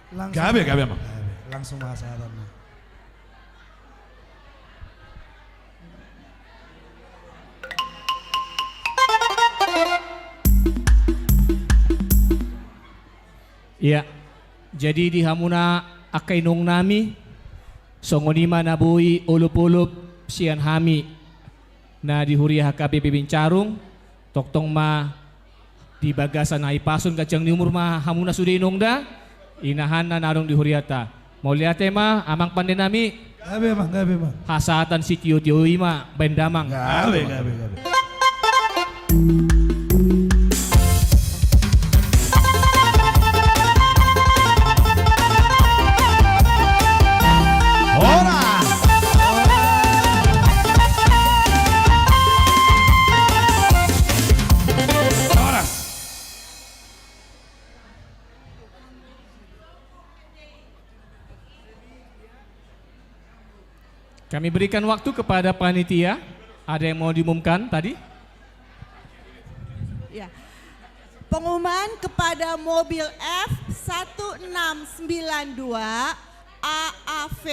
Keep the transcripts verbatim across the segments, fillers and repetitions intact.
Langsung. Gabe, gabe, Amang. Gabe. Langsung ma hasahatan. Ia, jadi di hamuna angka inong nami, songon i ma na boi olop-olop sian hami na di huria H K B P Bincarung, tongtong ma di bagasan hahipason ganjang ni umur ma hamuna sude inong da, inahan na adong di huriata. Mauliate ma, Amang pande nami. Gabe, Amang, gabe, Amang. Hasahatan sitio-tio i ma baen damang. Gabe, gabe, gabe. Horas. Horas. Kami berikan waktu kepada panitia. Ada yang mau diumumkan tadi? Ya. Pengumuman kepada mobil F satu enam sembilan dua A A V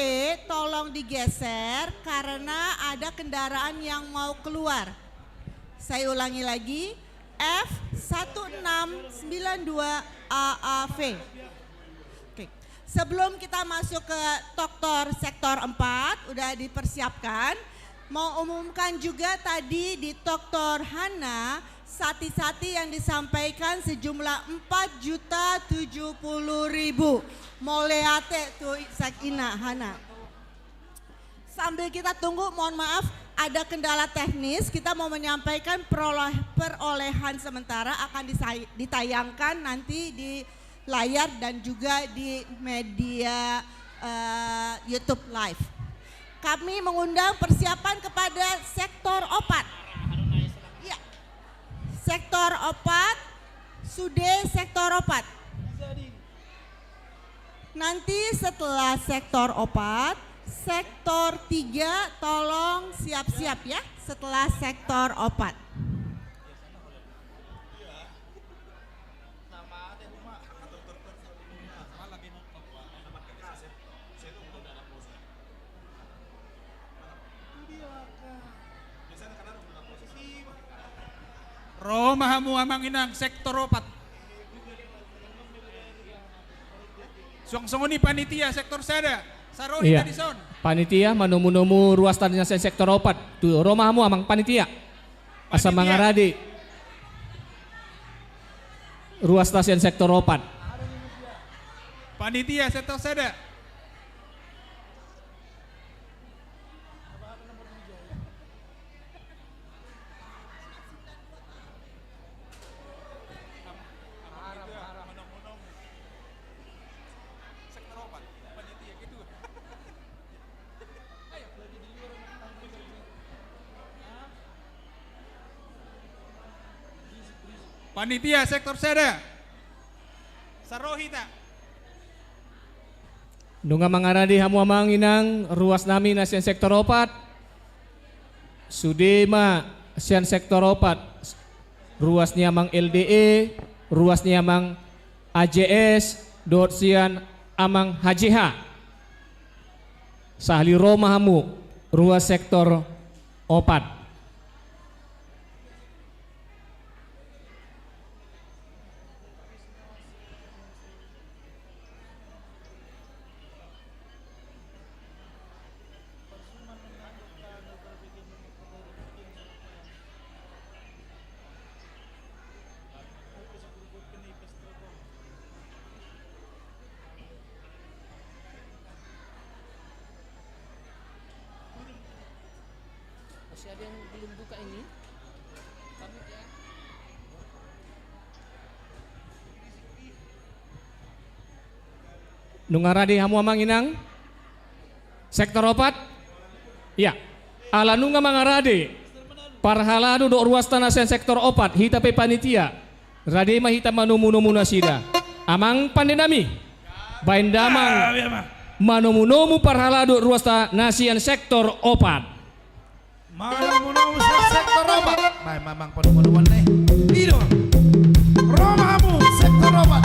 tolong digeser karena ada kendaraan yang mau keluar. Saya ulangi lagi, F satu enam sembilan dua A A V. Oke. Sebelum kita masuk ke Toktor sektor empat, udah dipersiapkan. Mau umumkan juga tadi di Toktor Hana, sati-sati yang disampaikan sejumlah empat juta tujuh puluh ribu. Mauliate tu Sak Ina Hana. Sambil kita tunggu, mohon maaf, ada kendala teknis. Kita mau menyampaikan peroleh-, perolehan sementara akan disay-, ditayangkan nanti di layar dan juga di media, eh, YouTube Live. Kami mengundang persiapan kepada sektor opat. Iya. Sektor opat, sude sektor opat. Nanti setelah sektor opat, sektor tiga tolong siap-siap ya, setelah sektor opat. Ro ma hamu amang inang sektor opat. Suang songon i panitia sektor sada. Saro hita dison. Panitia manomu-nomu ruasta na sian sektor opat. Tu ro ma hamu amang panitia. Asa mangarade ruasta sian sektor opat. Panitia sektor sada. Panitia sektor sada. Saro hita. Nunga mangarade hamu amang inang ruas nami na sian sektor opat. Sude ma sian sektor opat. Ruas ni amang L D E, ruas ni amang A J S, dohot sian amang H J H. Sahali ro ma hamu ruas sektor opat. Masih ada yang belum buka ini? Kami ya. Nunga rade hamu amang inang? Sektor opat? Ia. Ala nunga mangarade parhalado dohot ruasta na sian sektor opat, hita pe panitia. Rade ma hita manomu-nomu nasida. Amang pande nami. Baen damang. Ah, ia ma. Manomu-nomu parhalado dohot ruasta na sian sektor opat. Manomu-nomu sian sektor opat. Baen ma amang panomu-nomuan ne. I do. Ro ma hamu sektor opat.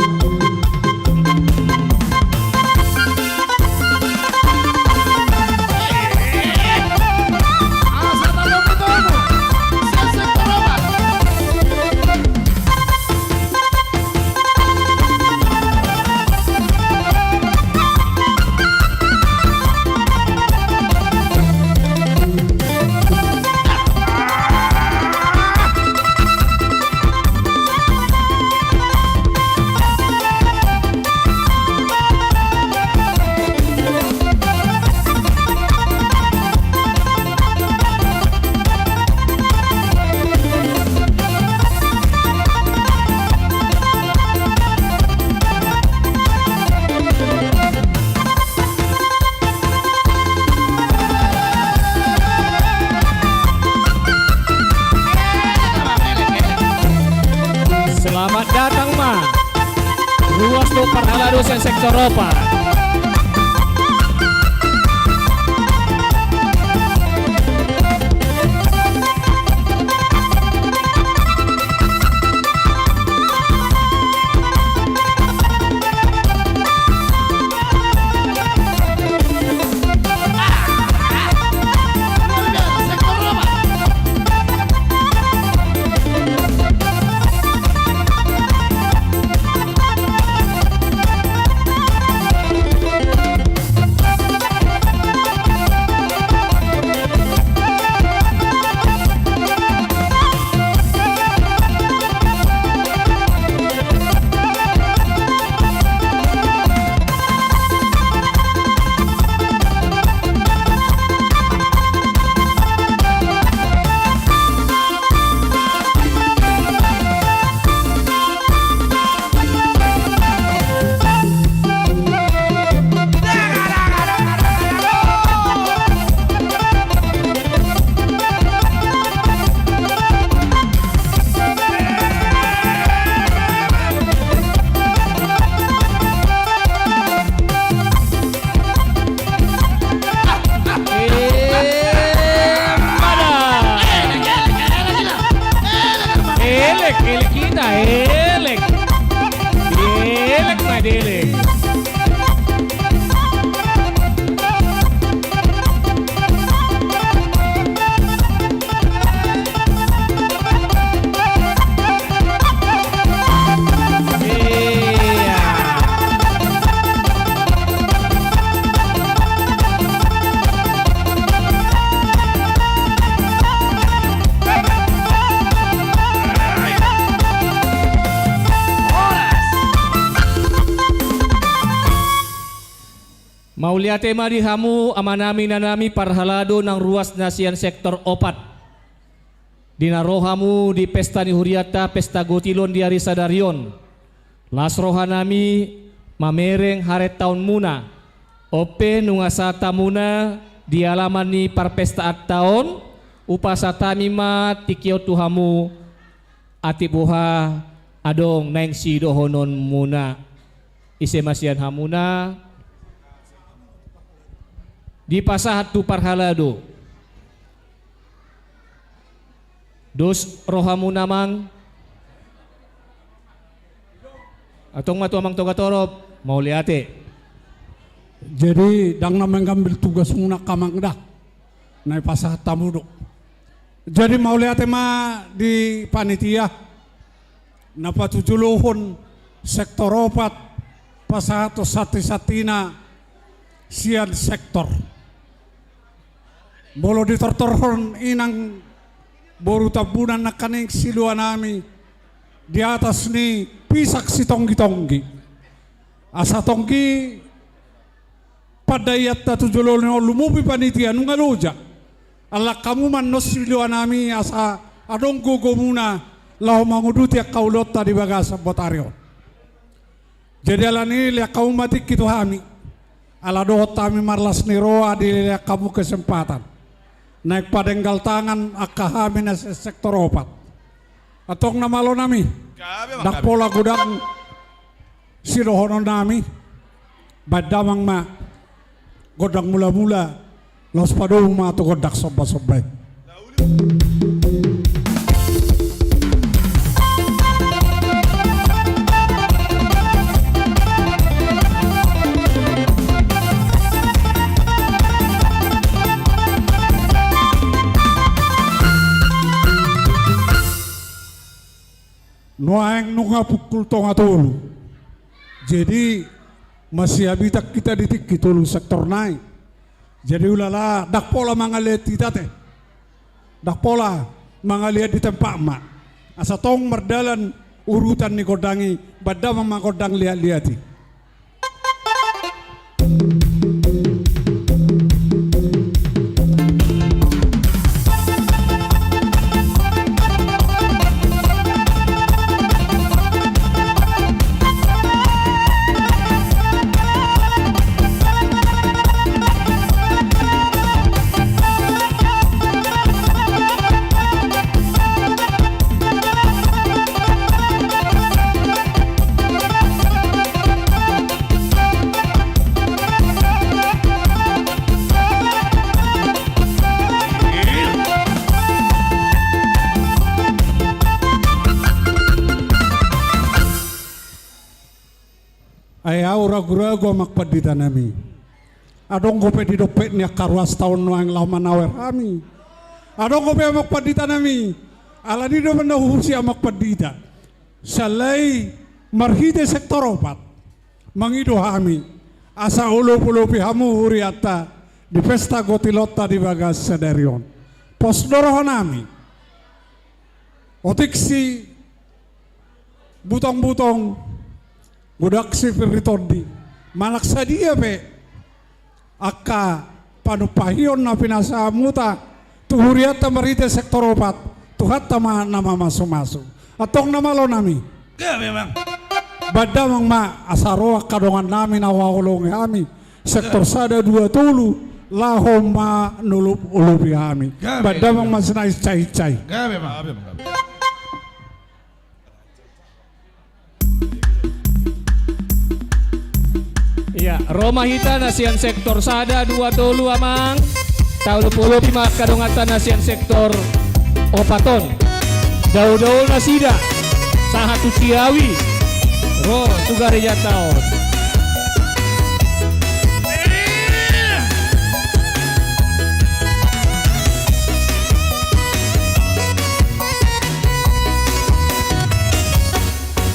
Sektor opat. Elek, elek hita, elek. Elek ma elek. Mauliate ma di hamu amanami, inanami, parhalado nang ruas na sian sektor opat. Di na ro hamu di pesta ni hurianta, pesta gotilon di ari sadari on. Las rohanami mamereng harentaonmuna. On pe nunga sahat hamuna di alaman ni parpestaanta on, hupasahat hami ma tingki on tu hamu, atik boha adong naeng sidohononmuna. Ise ma sian hamuna dipasahat tu parhalado? Dos rohamuna, Amang. Antong ma tu Amang Togatorop, mauliate. Jadi, ndang na manggambil tugasmuna, Amang, da. Na dipasahat hamu do. Jadi, mauliate ma di panitia na patujolohon sektor opat, pasahathon santisantina sian sektor. Molo ditortorhon inang boru Tambunan nangkaning siluanami di atas ni pisak sitonggi-tonggi. Asa tonggi pandaianta tu jolo ni on, lumobi panitia, nunga loja. Allang hamu ma annon siluanami asa adong gogomuna laho manguduti angka ulaonta di bagasan botari on. Jadi alani i, lean hamu ma tingki tu hami. Ala dohot hami marlas ni roha dilehon hamu kesempatan naeng padenggal tangan angka hami na sian sektor opat. Antong na malonami, ndang pola godang sidohononnami. Baen damang ma gondang mulamula, laos padomu ma tu gondang sombasomba i. Nuaeng nunga pukul tonga tolu. Jadi masihabitan hita di tingki tolu sektor nai. Jadi ulala, ndang pola mangaliat hita te. Ndang pola mangaliat di tempat ma. Asa tong mardalan urutan ni gondang i, baen damang ma gondang liat-liat i. ragu-ragu, amang pandita nami. Adong dope di dompet ni angka ruas ta on nuaeng laho manawer hami. Adong dope, amang pandita nami. Alani i do na huhusi, amang pandita. Sala i marhite sektor opat mangido hami asa olop-olopi hamu hurianta di pesta gotilonta di bagasan sadari on. Pos do roha nami. Otik si Butong-butong, godang si Pirri Tondi, manang sadia pe angka panumpahion na pinasahatmuta tu hurianta marhite sektor opat, Tuhanta ma na mamasu-masu. Antong na malo nami. Gabe, amang. Bahen damang ma asa ro angka dongan nami na huhaholongi hami sektor sada, dua, tolu, laho manolop-olopi hami. Gabe. Bahen damang ma sinahinsai-hinsai. Gabe, amang. Gabe, amang, gabe. Ia, ro ma hita na sian sektor sada, dua, tolu, amang. Taolop-olopi ma angka donganta na sian sektor opat on. Dao-dao nasida sahat tu Siawi, ro tu garejanta on.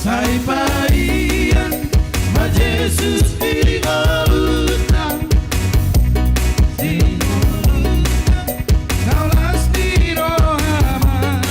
Sai paihon ma Jesus di ngolunta, di ngolunta, na las ni rohana.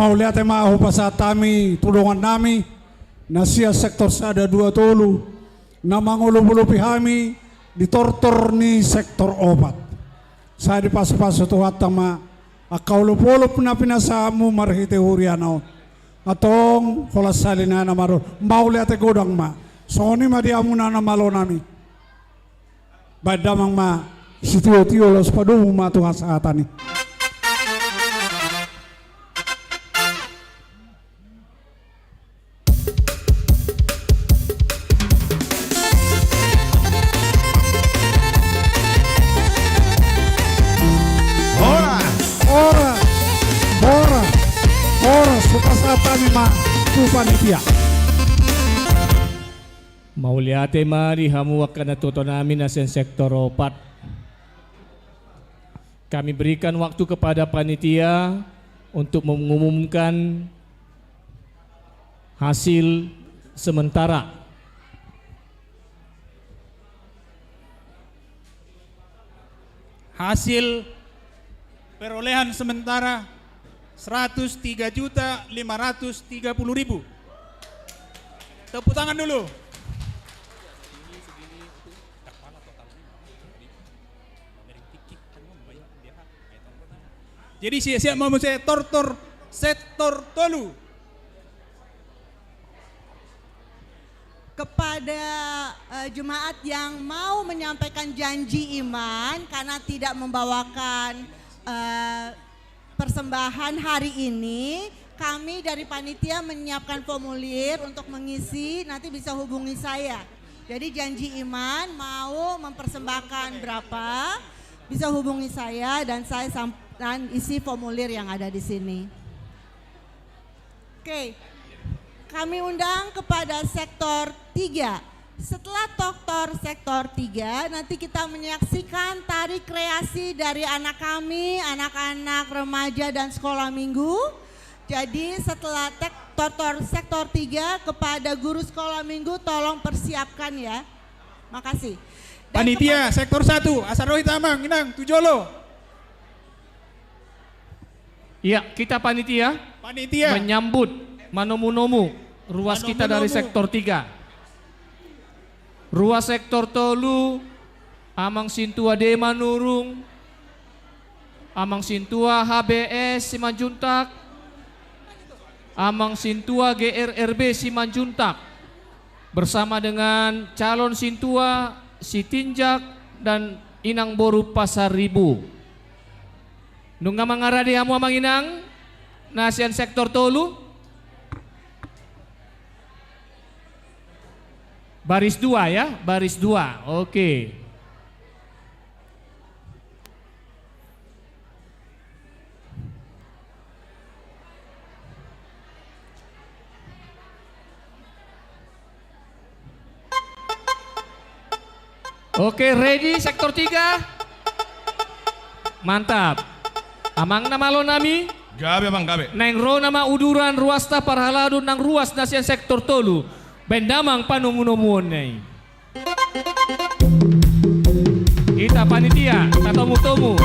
Mauliate ma hupasahat hami tu dongan nami na sian sektor sada, dua, tolu, na mangolopolopi hami di tortor ni sektor opat. Sai dipasupasu Tuhanta ma angka olopolop na pinasahatmu marhite huriana on. Antong holan sahali nai na maroro, mauliate godang ma. Songon i ma di hamuna na malo nami. Baen damang ma sitiotio laos padomu ma tu hasahatan i. Horas, horas, horas, horas, hupasahat hami ma tu panitia. Mauliate ma di hamu angka natuatuanami na sian sektor opat. Kami berikan waktu kepada panitia untuk mengumumkan hasil sementara. Hasil perolehan sementara seratus tiga juta lima ratus tiga puluh ribu. Tepuk tangan dulu. Jadi siap-siap ma muse tortor sektor tolu. Kepada, eh, jemaat yang mau menyampaikan janji iman karena tidak membawakan, eh, persembahan hari ini, kami dari panitia menyiapkan formulir untuk mengisi, nanti bisa hubungi saya. Jadi janji iman mau mempersembahkan berapa, bisa hubungi saya dan saya sam-, dan isi formulir yang ada di sini. Oke. Kami undang kepada sektor tiga. Setelah tortor sektor tiga, nanti kita menyaksikan tari kreasi dari anak kami, anak-anak remaja dan sekolah minggu. Jadi setelah tek-, tortor sektor tiga, kepada guru sekolah minggu tolong persiapkan ya. Makasih. Dan panitia kepada sektor satu, asa ro hita amang inang tu jolo. Iya, kita panitia. Panitia. Menyambut, manomu-nomu ruas kita dari sektor tiga. Manomu-nomu. Ruas sektor tolu, Amang Sintua D Manurung, Amang Sintua H B S Simanjuntak, Amang Sintua G R R B Simanjuntak, bersama dengan calon Sintua Sitinjak dan Inang Boru Pasaribu. Nunga mangarade hamu amang inang na sian sektor tolu? Baris dua ya, baris dua. Oke. Oke, ready sektor tiga? Mantap. Amang na malo nami? Gabe, Amang, gabe. Naeng ro nama uduran ruasta parhalado nang ruas na sian sektor tolu. Baen damang panomu-nomuonna i. Hita panitia, tatomu-tomu.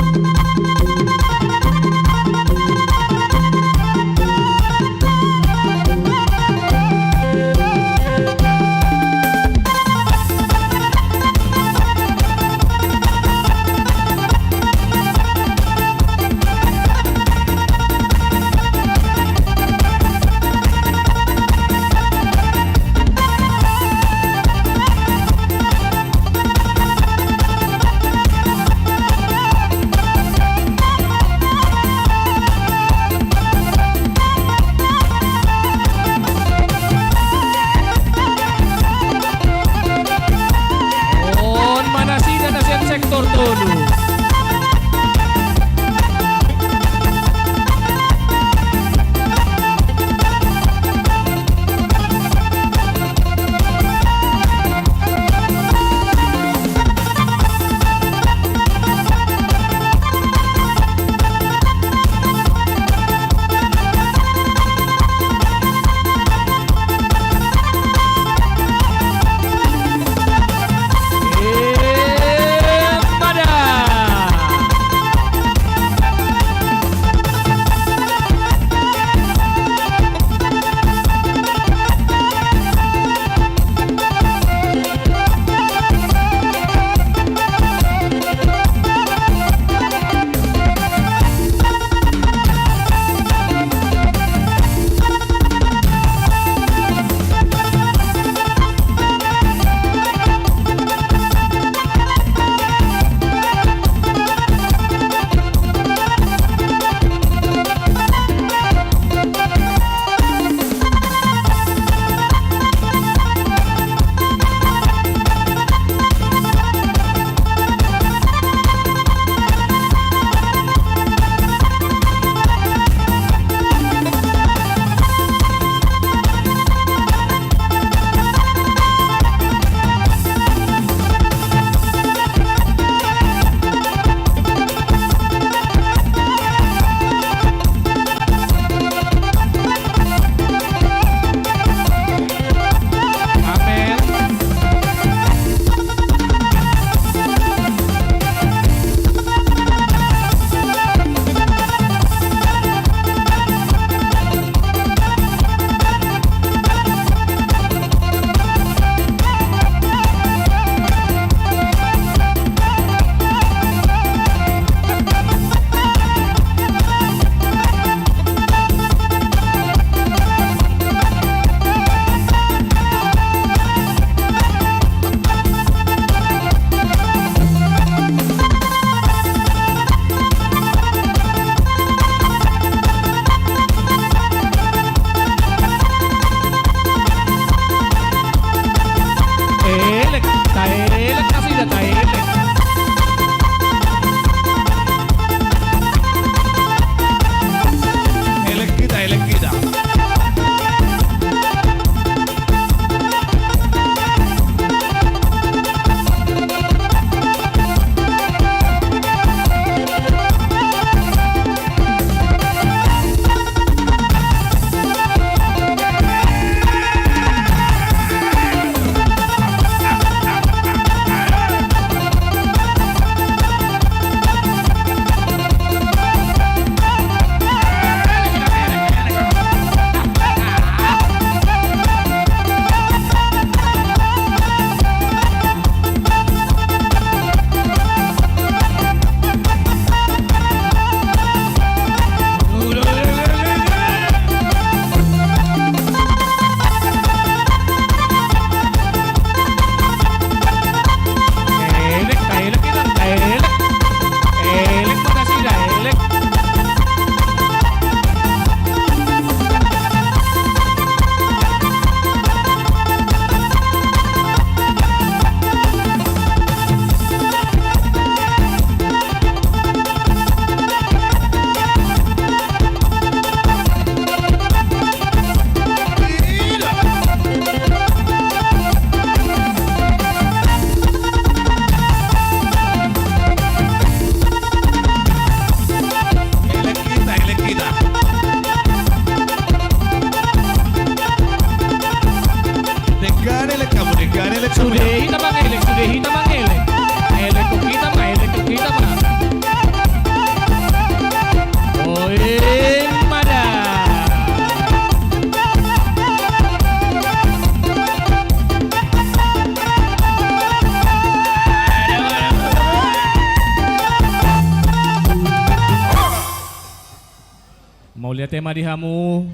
Mauliate ma di hamu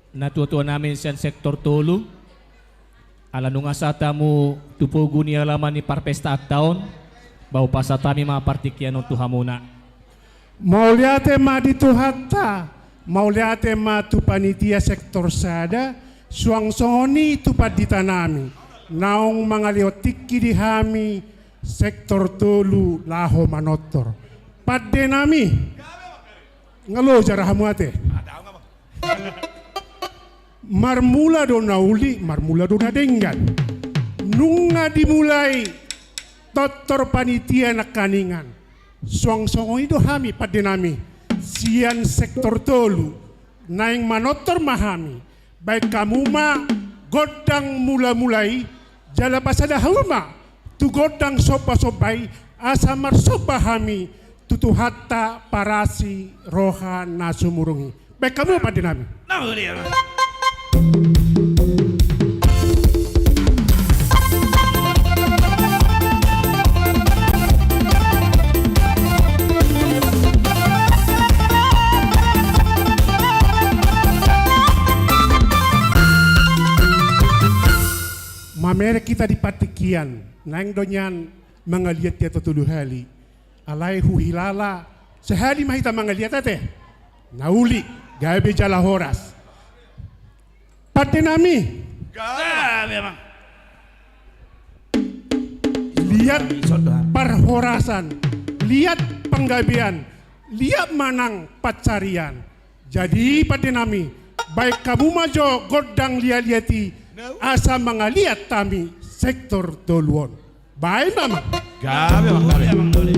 natuatua nami sian sektor tolu. Ala nunga sahat hamu tu pogu ni alaman ni parpestaanta on, bahen pasahat hami ma partingkian on tu hamuna. Mauliate ma di Tuhanta, mauliate ma tu panitia sektor sada, suang songon i tu pandita nami naung mangalehon tingki di hami sektor tolu laho manortor. Pande nami, nga loja ra hamu ate? Marmula do na uli, marmula do na denggan. Nunga dimulai tortor panitia nangkaningan. Suang songon i do hami pande nami sian sektor tolu, naeng manortor ma hami. Bahen hamu ma gondang mulamula i, jala pasada hamu ma tu gondang sombasomba i, asa marsomba hami tu Tuhanta parasi roha na sumurung i. Bahen hamu ma pande nami. Mamereng hita di partingkian, naeng do nian mangaliat hita tolu hali. Alai huhilala sahali ma hita mangaliat ate. Na uli, gabe jala horas. Pande nami. Gabe, Amang. Liat parhorasan, liat panggabean, liat ma nang pansarian. Jadi pande nami, bahen hamu ma jo gondang liatliat i, asa mangaliat hami sektor tolu on. Bahen ma, Amang. Gabe, Amang, gabe.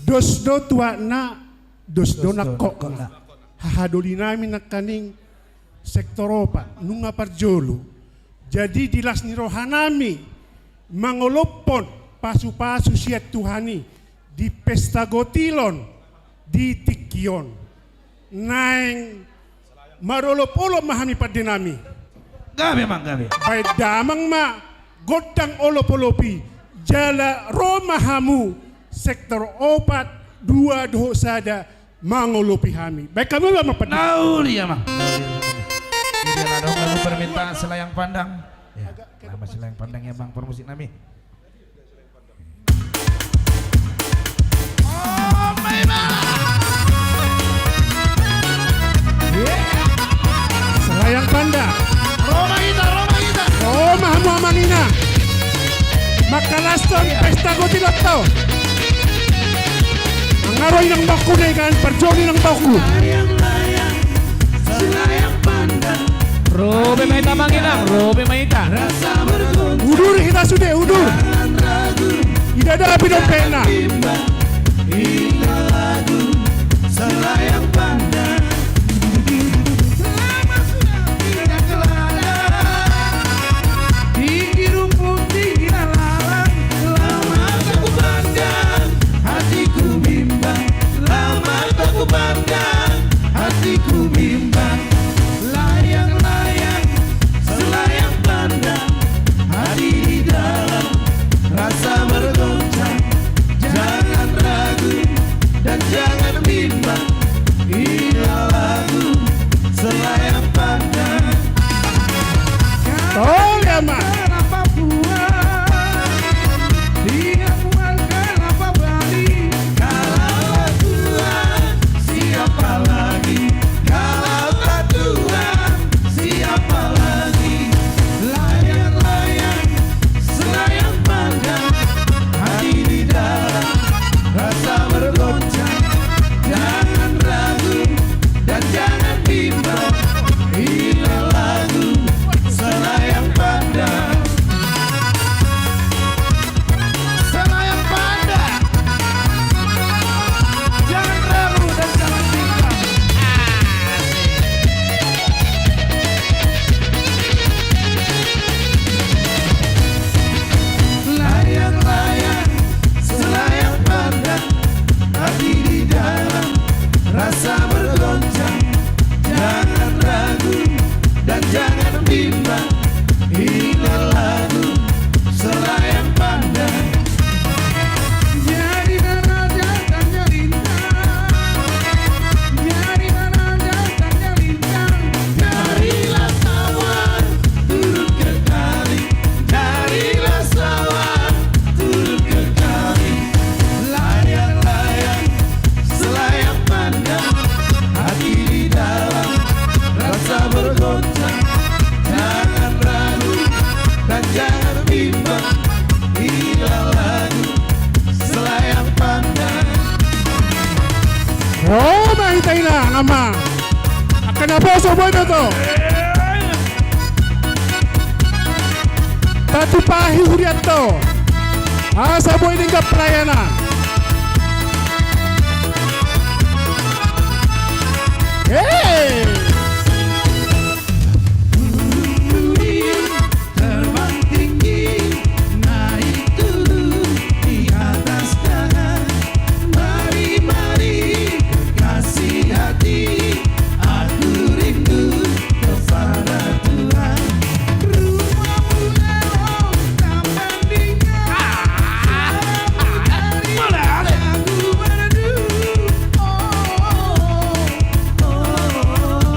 Dos do tuatna, dos do nangkokna. Hahadoli nami nangkaning sektor opat, nunga parjolo. Jadi di las ni roha nami mangolophon pasupasu sian Tuhan i di pesta gotilon di tingki on. Naeng marolopolop ma hami pande nami. Gabe, Amang, gabe. Bahen damang ma gondang olopolop i, jala ro ma hamu sektor opat, dua dohot sada mangolopi hami. Bahen hamu ma pande. Na uli, Amang. Jadi, adong lagu permintaan Selayang Pandang. Ya, nama Selayang Pandang ya, Bang, permusik nami. Selayang Pandang. Ro ma hita, ro ma hita. Ro ma hamu amang inang. Mangkalashon pesta gotilon on. Nga ro inang bangku na i kan, parjolo inang bangku. Ro be ma hita amang inang, ro be ma hita. Udur hita sude, udur. Ida da api dompetna. Kelapa buah, dia buah kelapa Bali. Kalau Tuhan, siapa lagi? Kalau tak Tuhan, siapa lagi? Layang-layang, selayang pandang, hati di dalam, rasa bergoncang. Jangan ragu dan jangan bimbang. Inilah lagu Selayang Pandang. Selayang Pandang. Jangan ragu dan jangan bimbang. Layang-layang, selayang pandang, hati di dalam, rasa bergoncang. Jangan ragu dan jangan bimbang. Inilah lagu Selayang Pandang. Jadilah raja dan melintang. Jadilah raja dan melintang. Carilah sawah, turun ke kali. Carilah sawah, turun ke kali. Layang-layang, selayang pandang, hati di dalam, rasa bergoncang. Jangan ragu dan jangan bimbang. Inilah lagu Selayang Pandang. Ro ma hita, inang, amang. Angka na poso, boi do to. Tatupahi hurianta, asa boi denggan pelayanan. Hei! Terbang tinggi, naik turun di atas dahan. Mari, mari, berkasih hati. Aku rindu kepada Tuhan. Rumahmu elok, tak bandingkan. Suaramu dari lagu merdu. Oh, oh, oh, oh.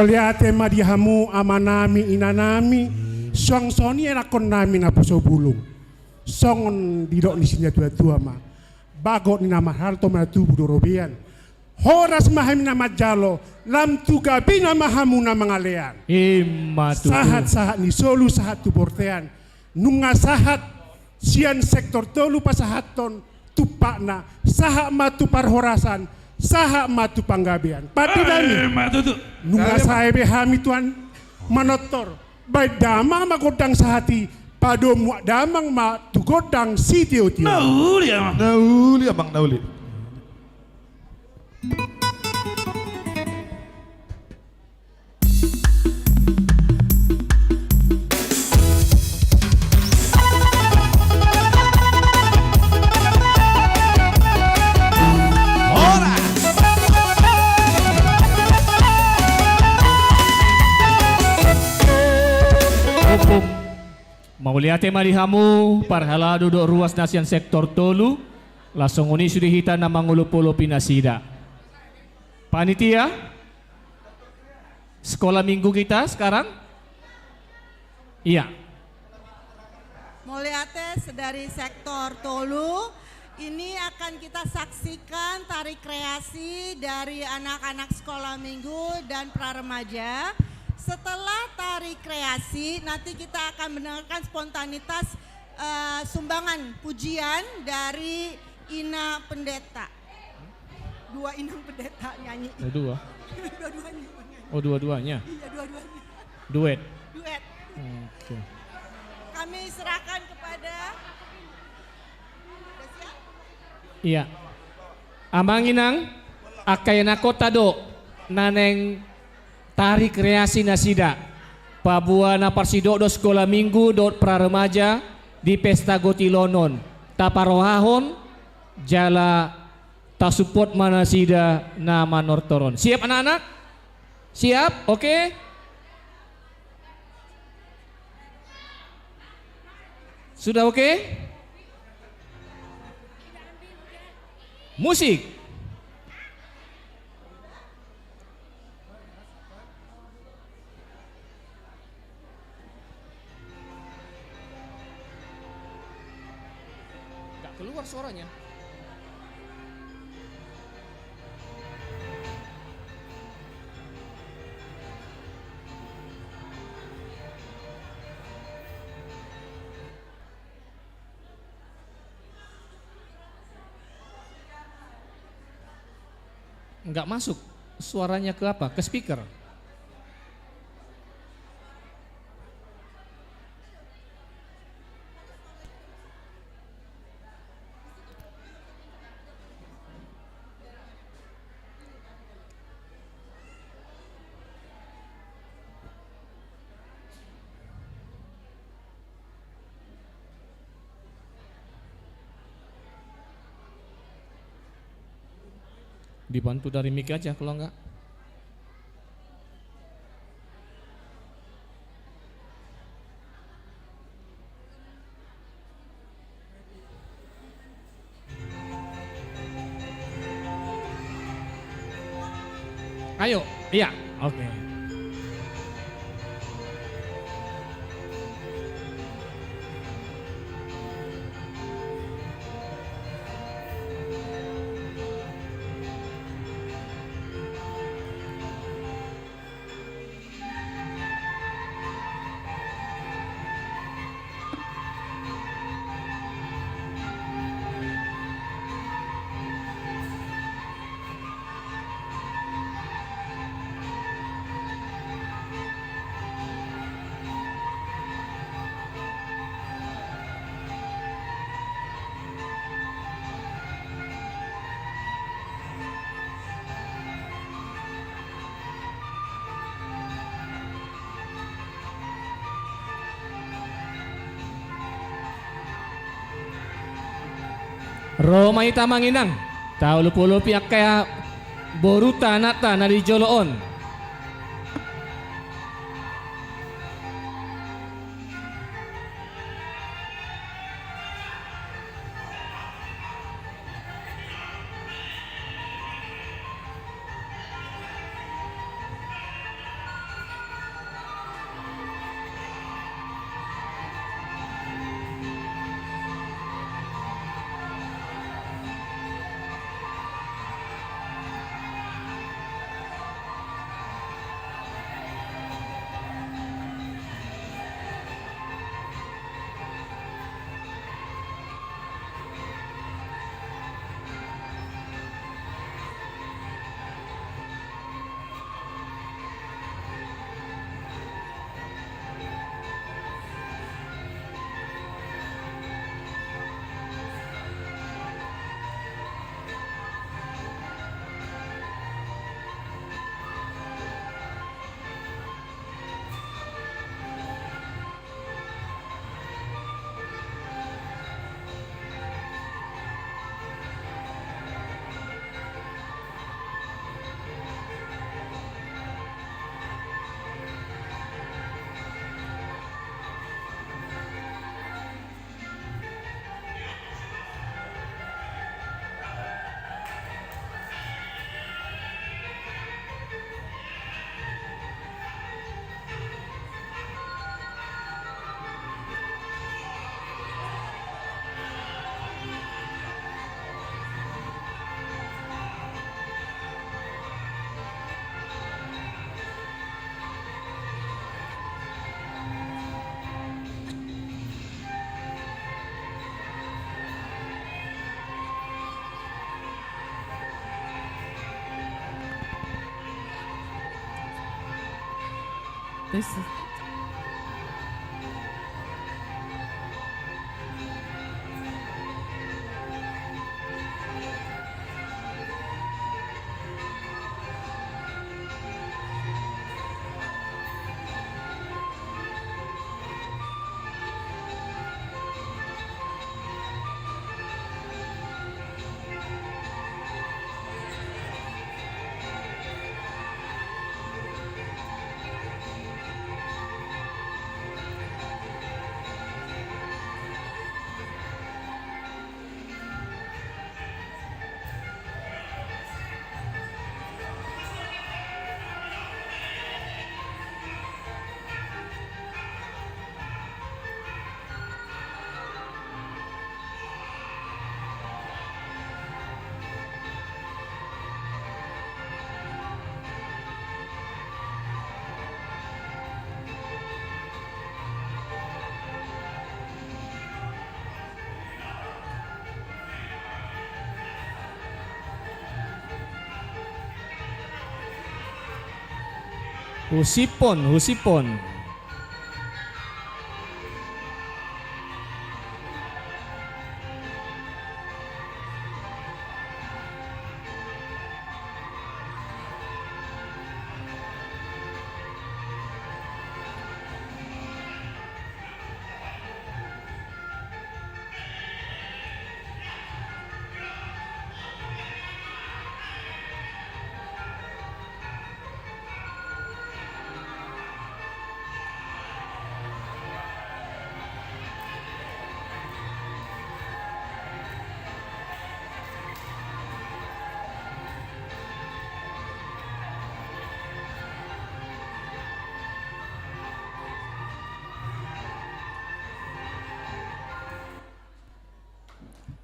Mauliate ma di hamu amanami, inanami, suang songon i anakkonnami naposo bulung. Songon didok ni situa-tua ma, bagot ni na marhalto ma na tubu do robean. Horas ma hami na manjalo, lam tu gabina ma hamu na mangalean. Ima tutu. Sahat-sahat ni solu, sahat tu bortean. Nunga sahat sian sektor tolu pasahathon tumpakna, sahat ma tu parhorasan, sahat ma tu panggabean. Pande nami. Ima tutu. Nunga sae be hami tuan manortor. Baen damang ma gondang sahat i, padomu damang ma tu gondang sitio-tio. Na uli amang. Na uli amang, na uli. Mauliate ma di hamu parhalado dohot ruas na sian sektor tolu. Laos songon i sude hita na mangolop-olopi nasida. Panitia, sekolah minggu kita sekarang? Iya. Mauliate dari sektor tolu. Ini akan kita saksikan tari kreasi dari anak-anak sekolah minggu dan pra remaja. Setelah tari kreasi, nanti kita akan mendengarkan spontanitas, eh, sumbangan pujian dari Ina Pendeta. Dua inang pendeta nyanyi. Oh, dua. Dua-duanya. Oh, dua-duanya. Iya, dua-duanya. Duet. Duet. Oke. Kami serahkan kepada. Udah siap? Iya. Amang inang, angka ianakhonta do na naeng tari kreasi nasida. Paboa na parsidok do sekolah minggu dohot pra remaja di pesta gotilon on. Taparrohahon jala tasupport ma nasida na manortor on. Siap anak-anak? Siap? Oke? Sudah oke? Musik. Nggak keluar suaranya. Nggak masuk suaranya ke apa? Ke speaker. Dibantu dari mic aja kalau enggak. Ayo, iya, oke. Ro ma hita amang inang, taolopolopi angka borunta, anakta na di jolo on. Tes. Husipon, husipon.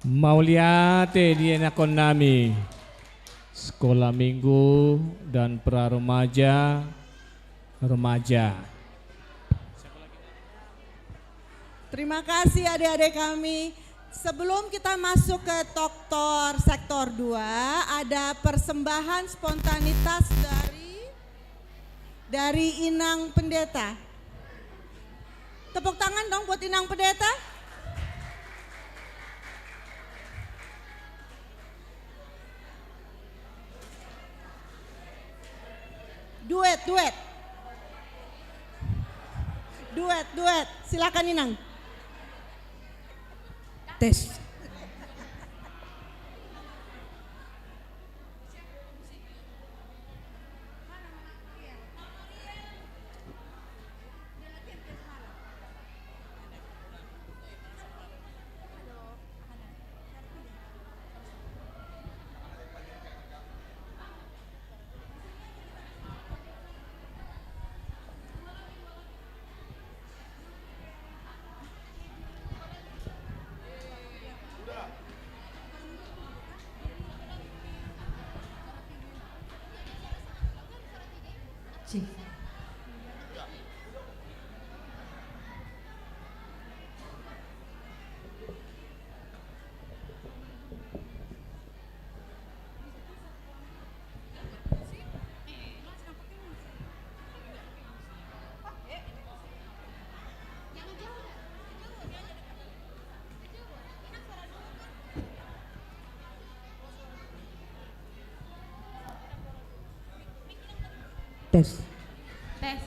Mauliate di anakkonnami Sekolah Minggu dan Pra Remaja, Remaja. Terima kasih adik-adik kami. Sebelum kita masuk ke Toktor Sektor dua, ada persembahan spontanitas dari, dari Inang Pendeta. Tepuk tangan dong buat Inang Pendeta. Duet, duet. Duet, duet. Silakan, Inang. Tes. Tes. Tes.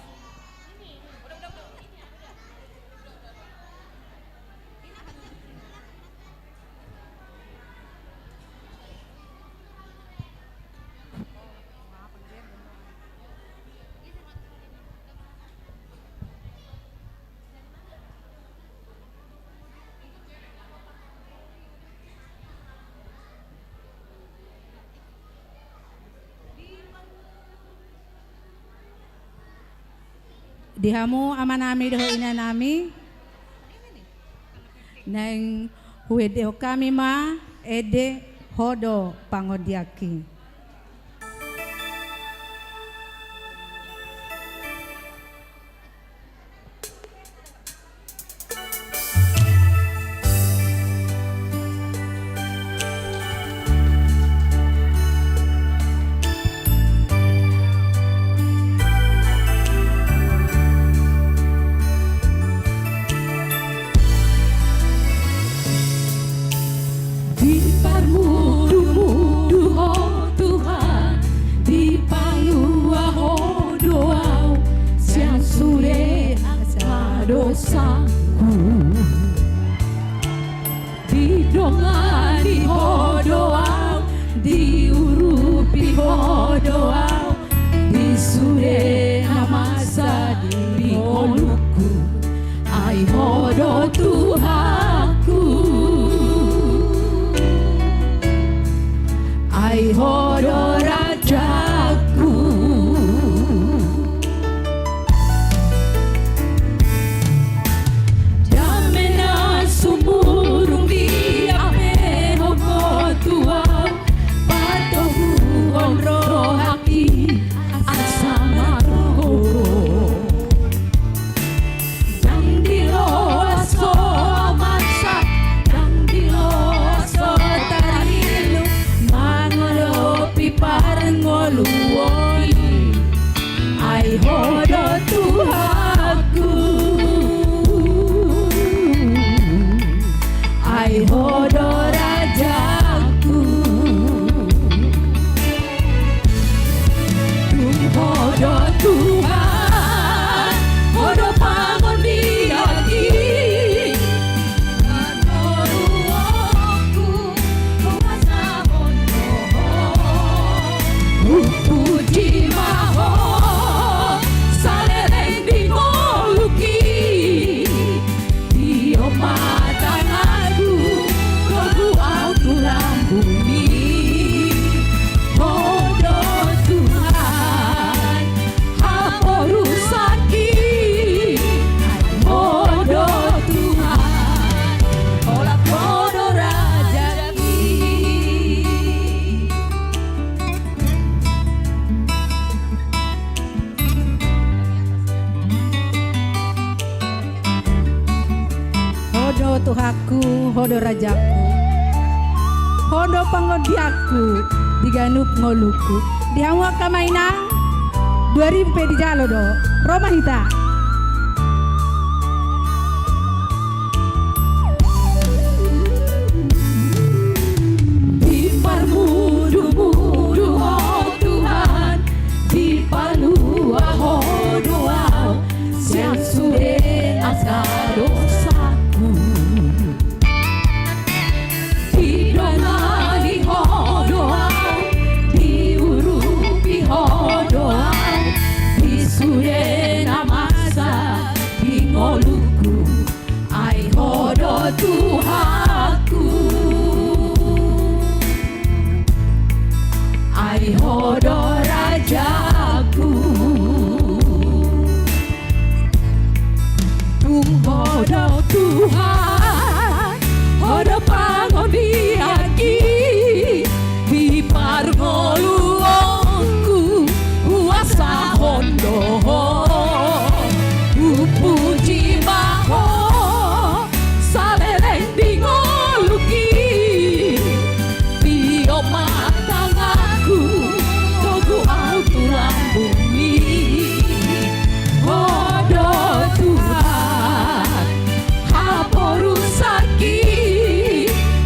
Di hamu amanami dohot inanami, naeng huendehon hami ma ende, Ho do Pangondangki. Sangku. Didongani ho do au, diurupi ho do au, di sude na masa di ngolungku, ai ho do Tuhanku, ai ho do rajaku. Dame na sumurung diapehon ho tu au, patoguhon rohangku i asa margogo. Ndang diloas ho au maksak, ndang diloas ho tarlumobi mangadopi parngoluon i. Ai ho do Tuhanku, ai ho do rajaku. Tung ho do Tuhan, ho do pangondingku i. Hupuji ma ho, saleleng di ngolungku i. Tio ma tanganku, togu au tu lambungmi. Ho do Tuhan, haporusangki, ai ho do Tuhan, olat ho do rajangki. Ho do Tuhanku, ho do rajangku, ho do pangondingku di ganup ngolungku. Di hamu angka amang inang, dua ribu pe dijalo do, ro ma hita. Diparmudumudu ho Tuhan, dipalua ho do au sian sude angka dosangku. Didongani ho do au, diurupi ho do au di sude na masa di ngolungku. Ai ho do Tuhanku, ai ho do rajaku. Tung ho do Tuhan, ho do pangondingki, di parngoluonku huasahon do ho. Hupuji ma ho, saleleng di ngolungki. Tio ma tanganku, togu au tu lambungmi. Ho do Tuhan, haporusangki,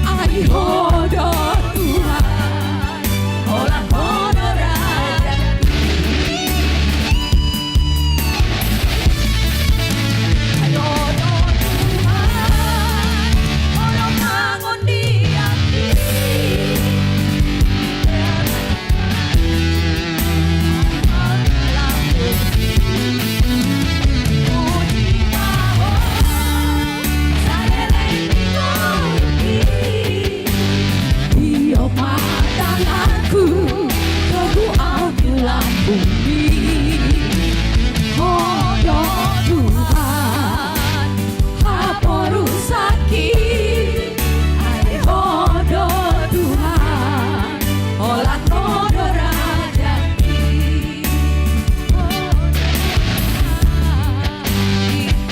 ai ho do Tuhan, olat ho do rajangki. Ai ho do Tuhan, ho do pangondingki. Tio ma tanganku, togu au tu lambungmi. Ho do Tuhan, haporusangki, ai ho do Tuhan, olat ho do rajangki. Ho do Tuhan,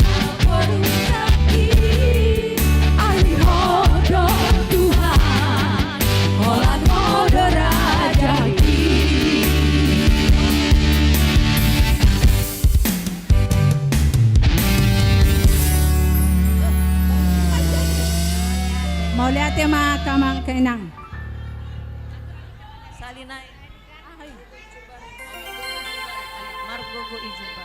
haporusangki, ai ho do Tuhan, olat ho do rajangki. Mauliate ma angka amang inang. Salina i. Margogo i jumpa.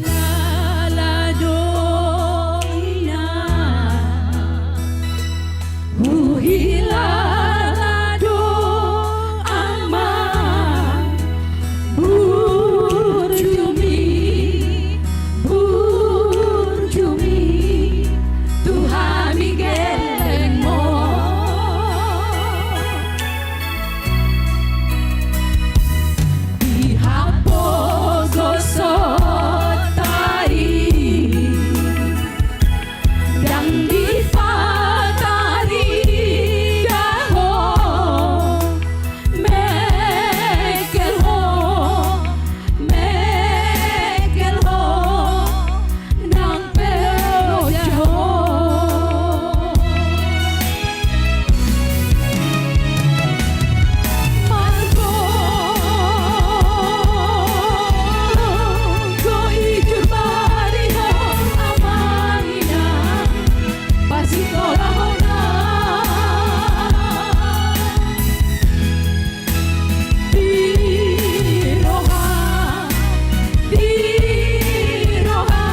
Huhilala do, Inang, huhilala do, Amang, burjumi, burjumi tu hami gellengmu. Di hapogoson ta i, ndang dipatarida ho, mengkel ho, mengkel ho, nang pe loja ho. Margogo ijur bari ho, Amang Inang, pasitolahon na di roha, di roha,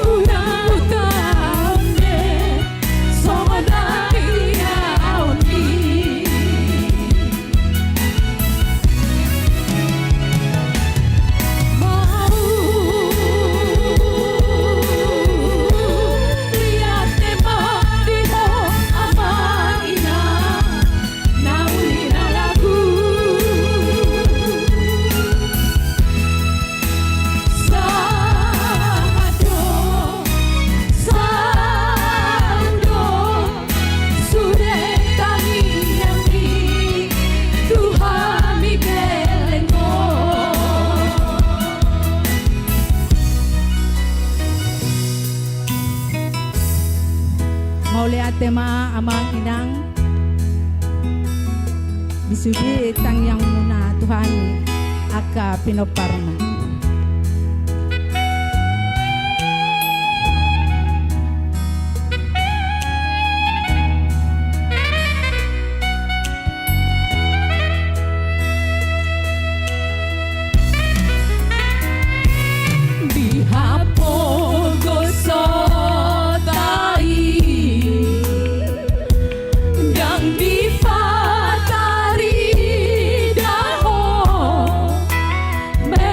unang hutaon be songon na niaon i. Mauliate ma di ho, Amang Inang, na uli na lagu. Sahat do, saut do sude tangiang i tu hami gellengmu. Mauliate ma, Amang Inang, di sude tangiangmuna tu hami angka pinomparna. Di hapogoson ta i, ndang dipatarida ho, me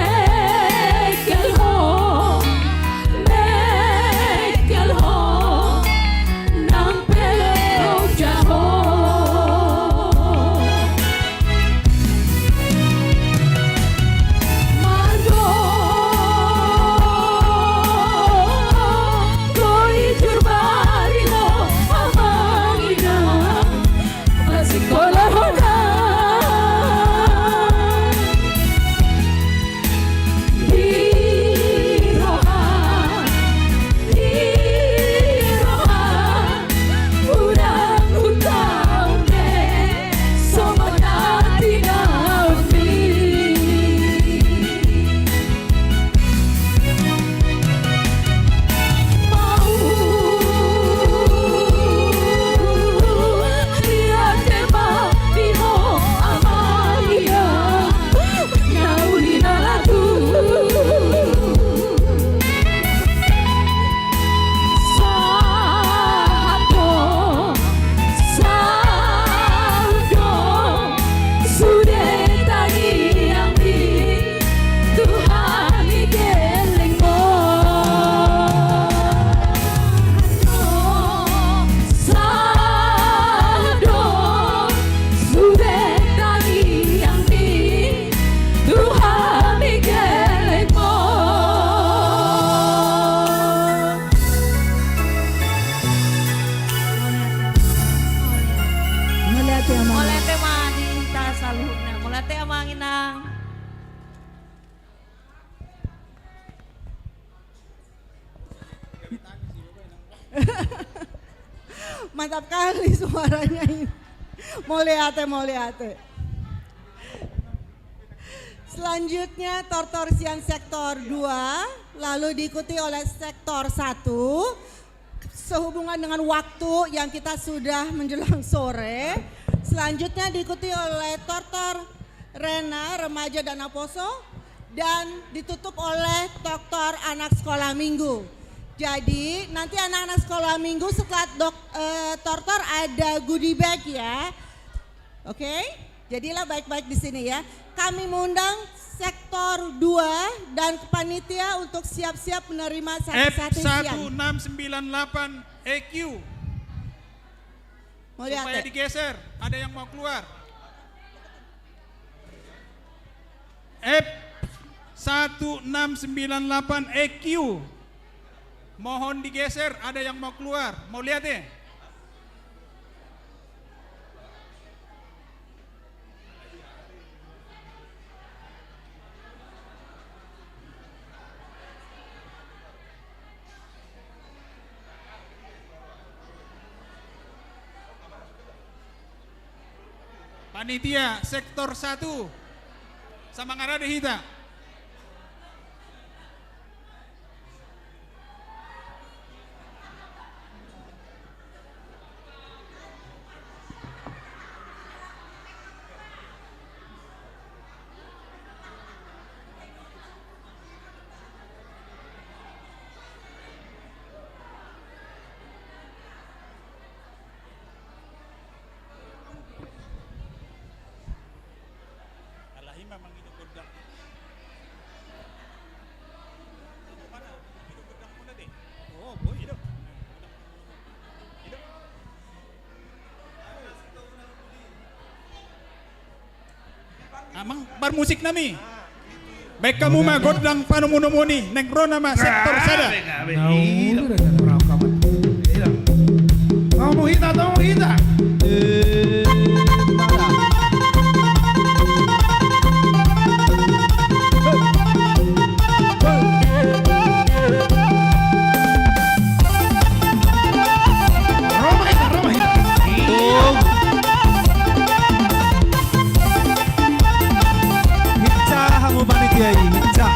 Mantap kali suaranya ini. Mauliate, mauliate. Selanjutnya tortor sian sektor dua, lalu diikuti oleh sektor satu. Sehubungan dengan waktu yang kita sudah menjelang sore, selanjutnya diikuti oleh tortor Rena, remaja dan Aposo, dan ditutup oleh tortor anak sekolah minggu. Jadi, nanti anak-anak sekolah minggu setelah dok-, eh, tortor ada goodie bag ya. Oke? Jadilah baik-baik di sini ya. Kami mengundang sektor dua dan panitia untuk siap-siap menerima santi-santi sian. F satu enam sembilan delapan E Q. Mauliate. Supaya digeser, ada yang mau keluar. F satu enam sembilan delapan E Q. Mohon digeser, ada yang mau keluar. Mauliate. Panitia sektor satu. Sama ngarade hita. Alai ma mangido gondang. Amang, bar musik nami. Baen hamu ma gondang panomunomuon i, naeng ro nama sektor sada. Tamu hita, tamu hita. Ro ma hita, ro ma hita. Hinsa hamu panitia i, hinsa.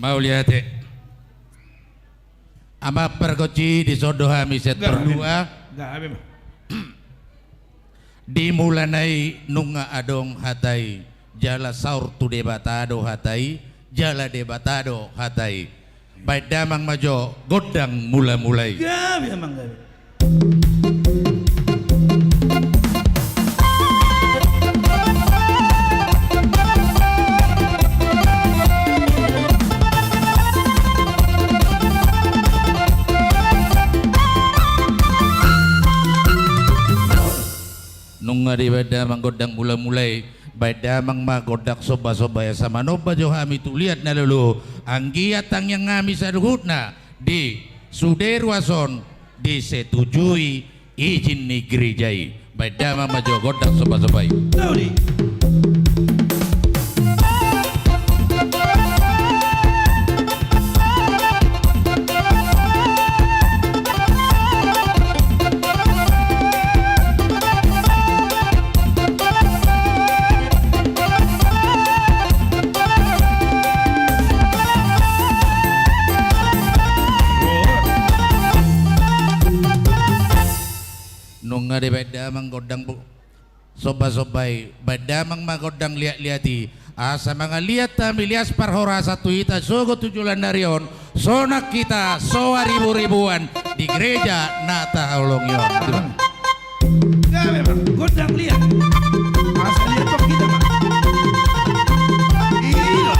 Mauliate. Amang pargonsi, dison do hami sektor dua. Gabe ma. Di mulana i nunga adong hata i, jala saur tu Debata do hata i, jala Debata do hata i. Baen damang ma jo gondang mula-mula i. Gabe amang, gabe. Nunga dibaen damang gondang mula-mula i, baen damang ma gondang somba-somba i, asa manomba jo hami tu liat na lolo, anggiat tangiang hami saluhutna di sude ruas on disetujui izin ni gereja i. Baen damang ma jo gondang somba-somba i. Tahu ni. Nunga dibaen damang gondang bu-, somba-somba i, baen damang ma gondang liat-liat i. Asa mangaliat hami lias parhorasan tu hita sogot tu joloan ni ari on, sonang hita so aribu-ribuan di gereja na taholongi on. Gabe ma, gondang liat. Asa liat tong hita ma. Ilo.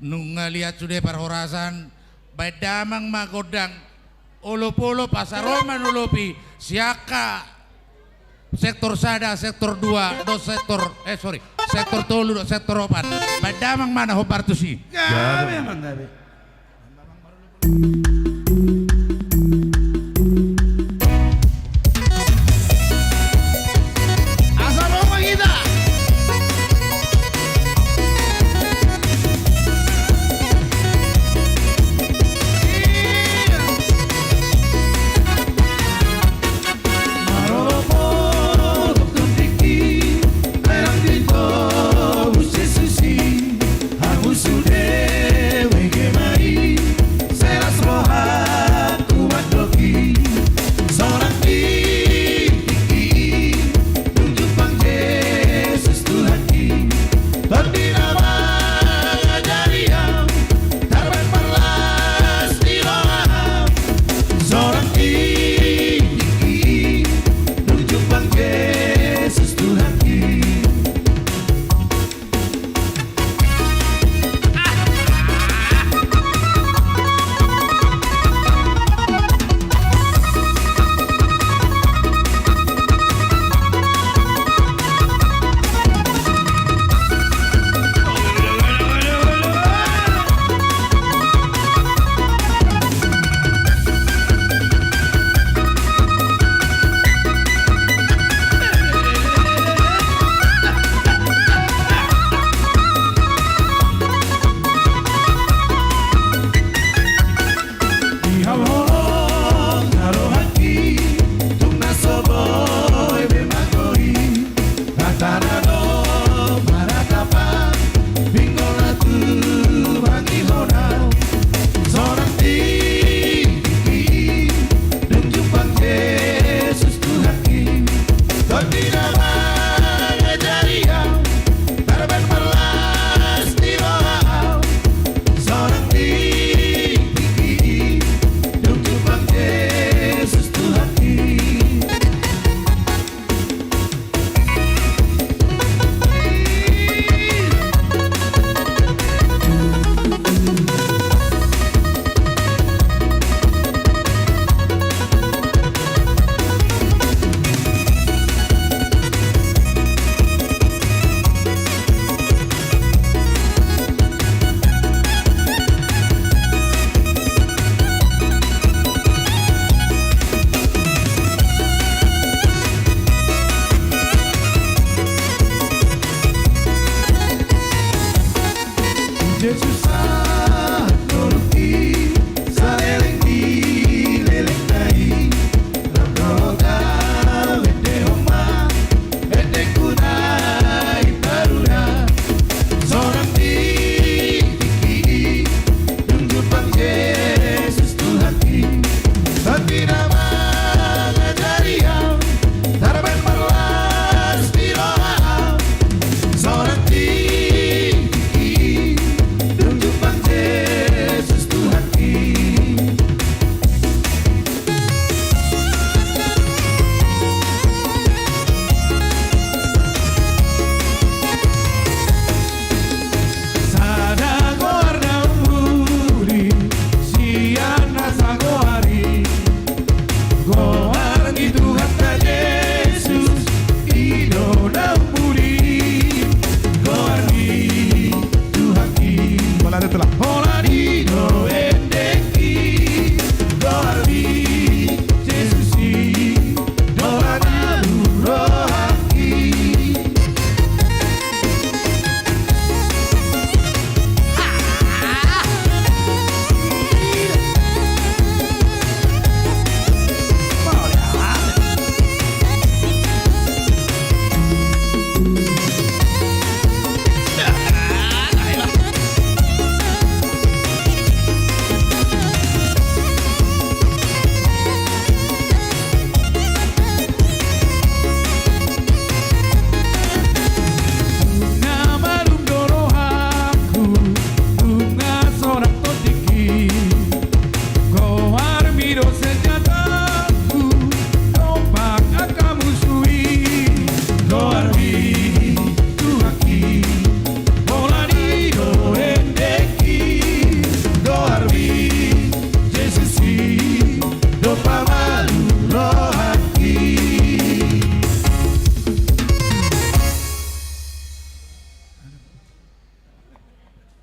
Nunga liat sude parhorasan, baen damang ma gondang olop-olop asa ro manolopi siangka sektor sada, sektor dua, dohot sektor, eh, sorry, sektor tolu dohot sektor opat. Baen damang ma na hombar tusi. Gabe amang, gabe.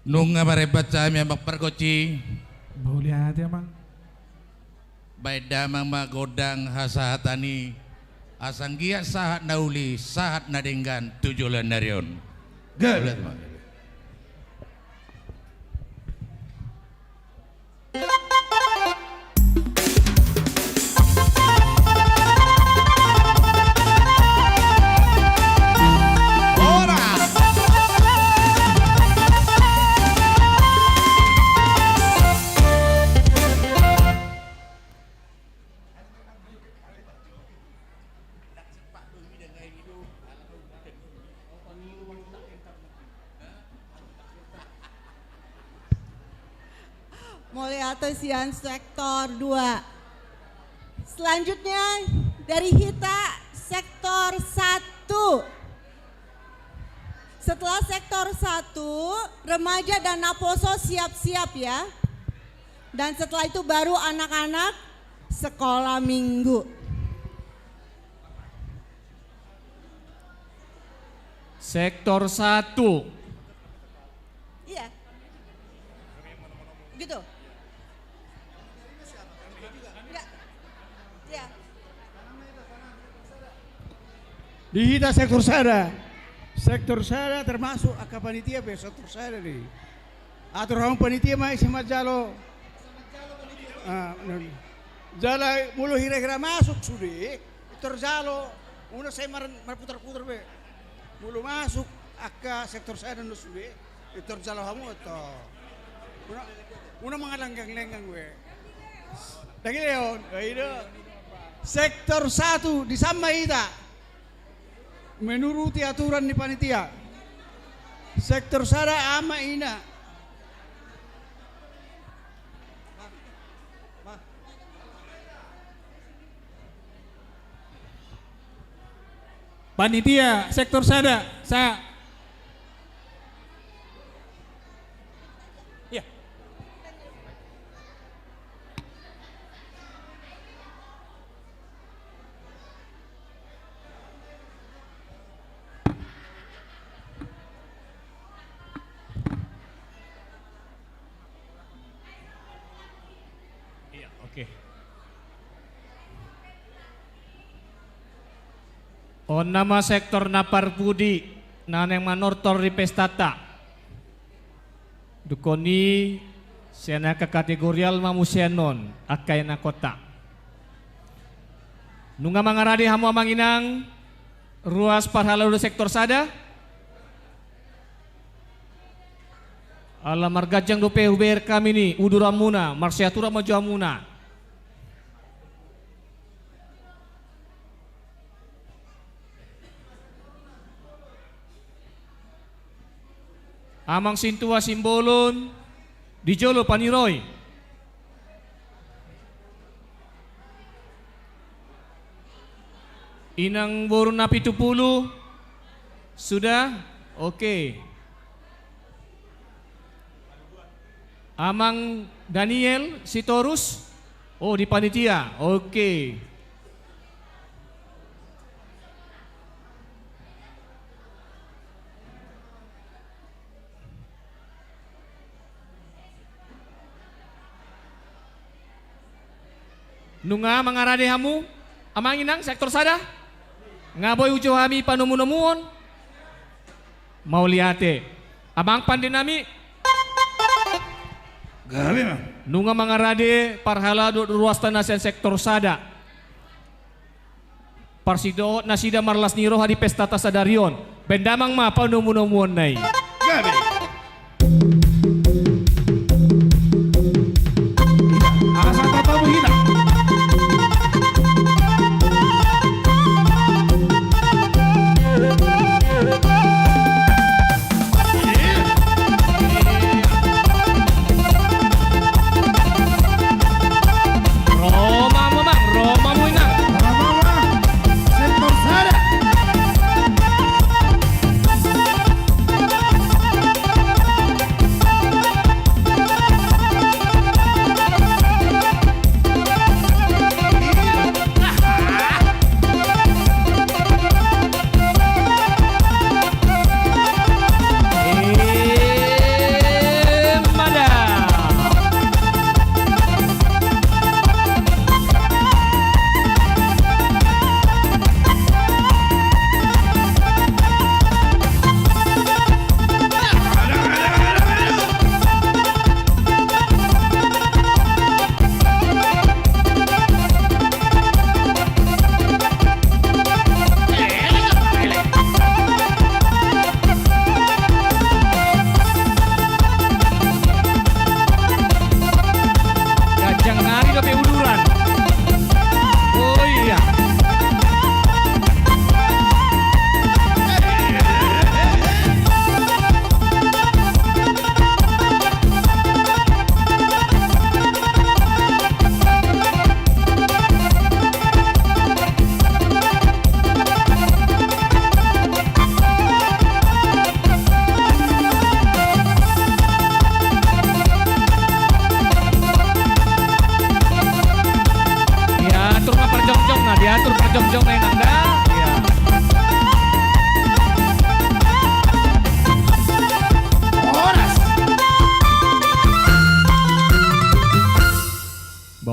Nunga marembat hami, Amang Pargonsi. Mauliate, Amang. Baen damang ma gondang hasahatan i, asa anggiat sahat na uli, sahat na denggan tu joloan ni ari on. Gabe. Mauliate, Amang. Mauliate sian sektor dua. Selanjutnya dari hita sektor satu. Setelah sektor satu, remaja dan naposo siap-siap ya. Dan setelah itu baru anak-anak sekolah minggu. Sektor satu. Iya. Gitu. Enggak. Iya. Di hita sektor sada. Sektor sada termasuk angka panitia pe sektor sada do i. Atur hamu panitia ma ise manjalo. Ah, benar. Jala molo hira-hira masuk sude, tor jalo, unang sai mar-, marputar-putar be. Molo masuk angka sektor sada do sude, tor jalo hamu, tor. Unang, unang mangalenggang-lenggang be. Dang i leon, eh, i do. Sektor satu, disan ma hita. Menuruti aturan ni panitia. Sektor sada, ama, ina. Panitia sektor sada, sa. Iya. Iya, oke. On nama sektor na parpudi na naeng manortor di pestanta. Dungkon i sian angka kategorial ma muse annon angka ianakhonta. Nunga mangarade hamu amang inang ruas parhalado sektor sada? Ala marganjang dope hubeber hami ni uduranmuna, marsiaturan ma jo hamuna. Amang sintua Simbolon di jolo paniroi. Inang boru na pitu pulu sudah? Oke. Amang Daniel Sitorus? Oh, di panitia. Oke. Nunga mangarade hamu amang inang sektor sada? Nga boi hujou hami panomunomuon. Mauliate. Amang pande nami. Gabe ma. Nunga mangarade parhalado ruasta na sian sektor sada. Parsidohot nasida marlas ni roha di pestanta sadari on. Baen damang ma panomunomuonna i. Gabe. Asa tatamu hita. Ro ma hamu amang, ro ma hamu inang. Ro ma hamu amang. Sektor sada.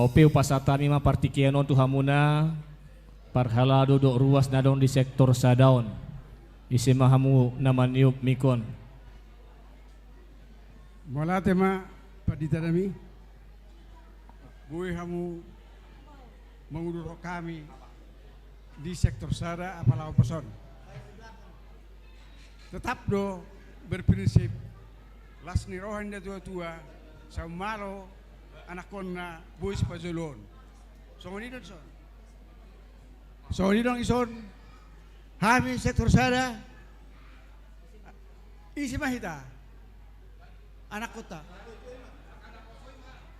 Pe hupasahat hami ma partingkian on tu hamuna, parhalado dohot ruas na adong di sektor sada on. Ise ma hamu na maniop mik on? Mauliate ma, pandita nami. Boi hamu mangudurhon hami di sektor sada apala ombas on. Tetap do berprinsip las ni roha ni natuatua, sai malo anakkonna boi sipajolo on. Songon i do dison. Songon i do dison. Hami sektor sada. Ise ma hita? Anakkonta.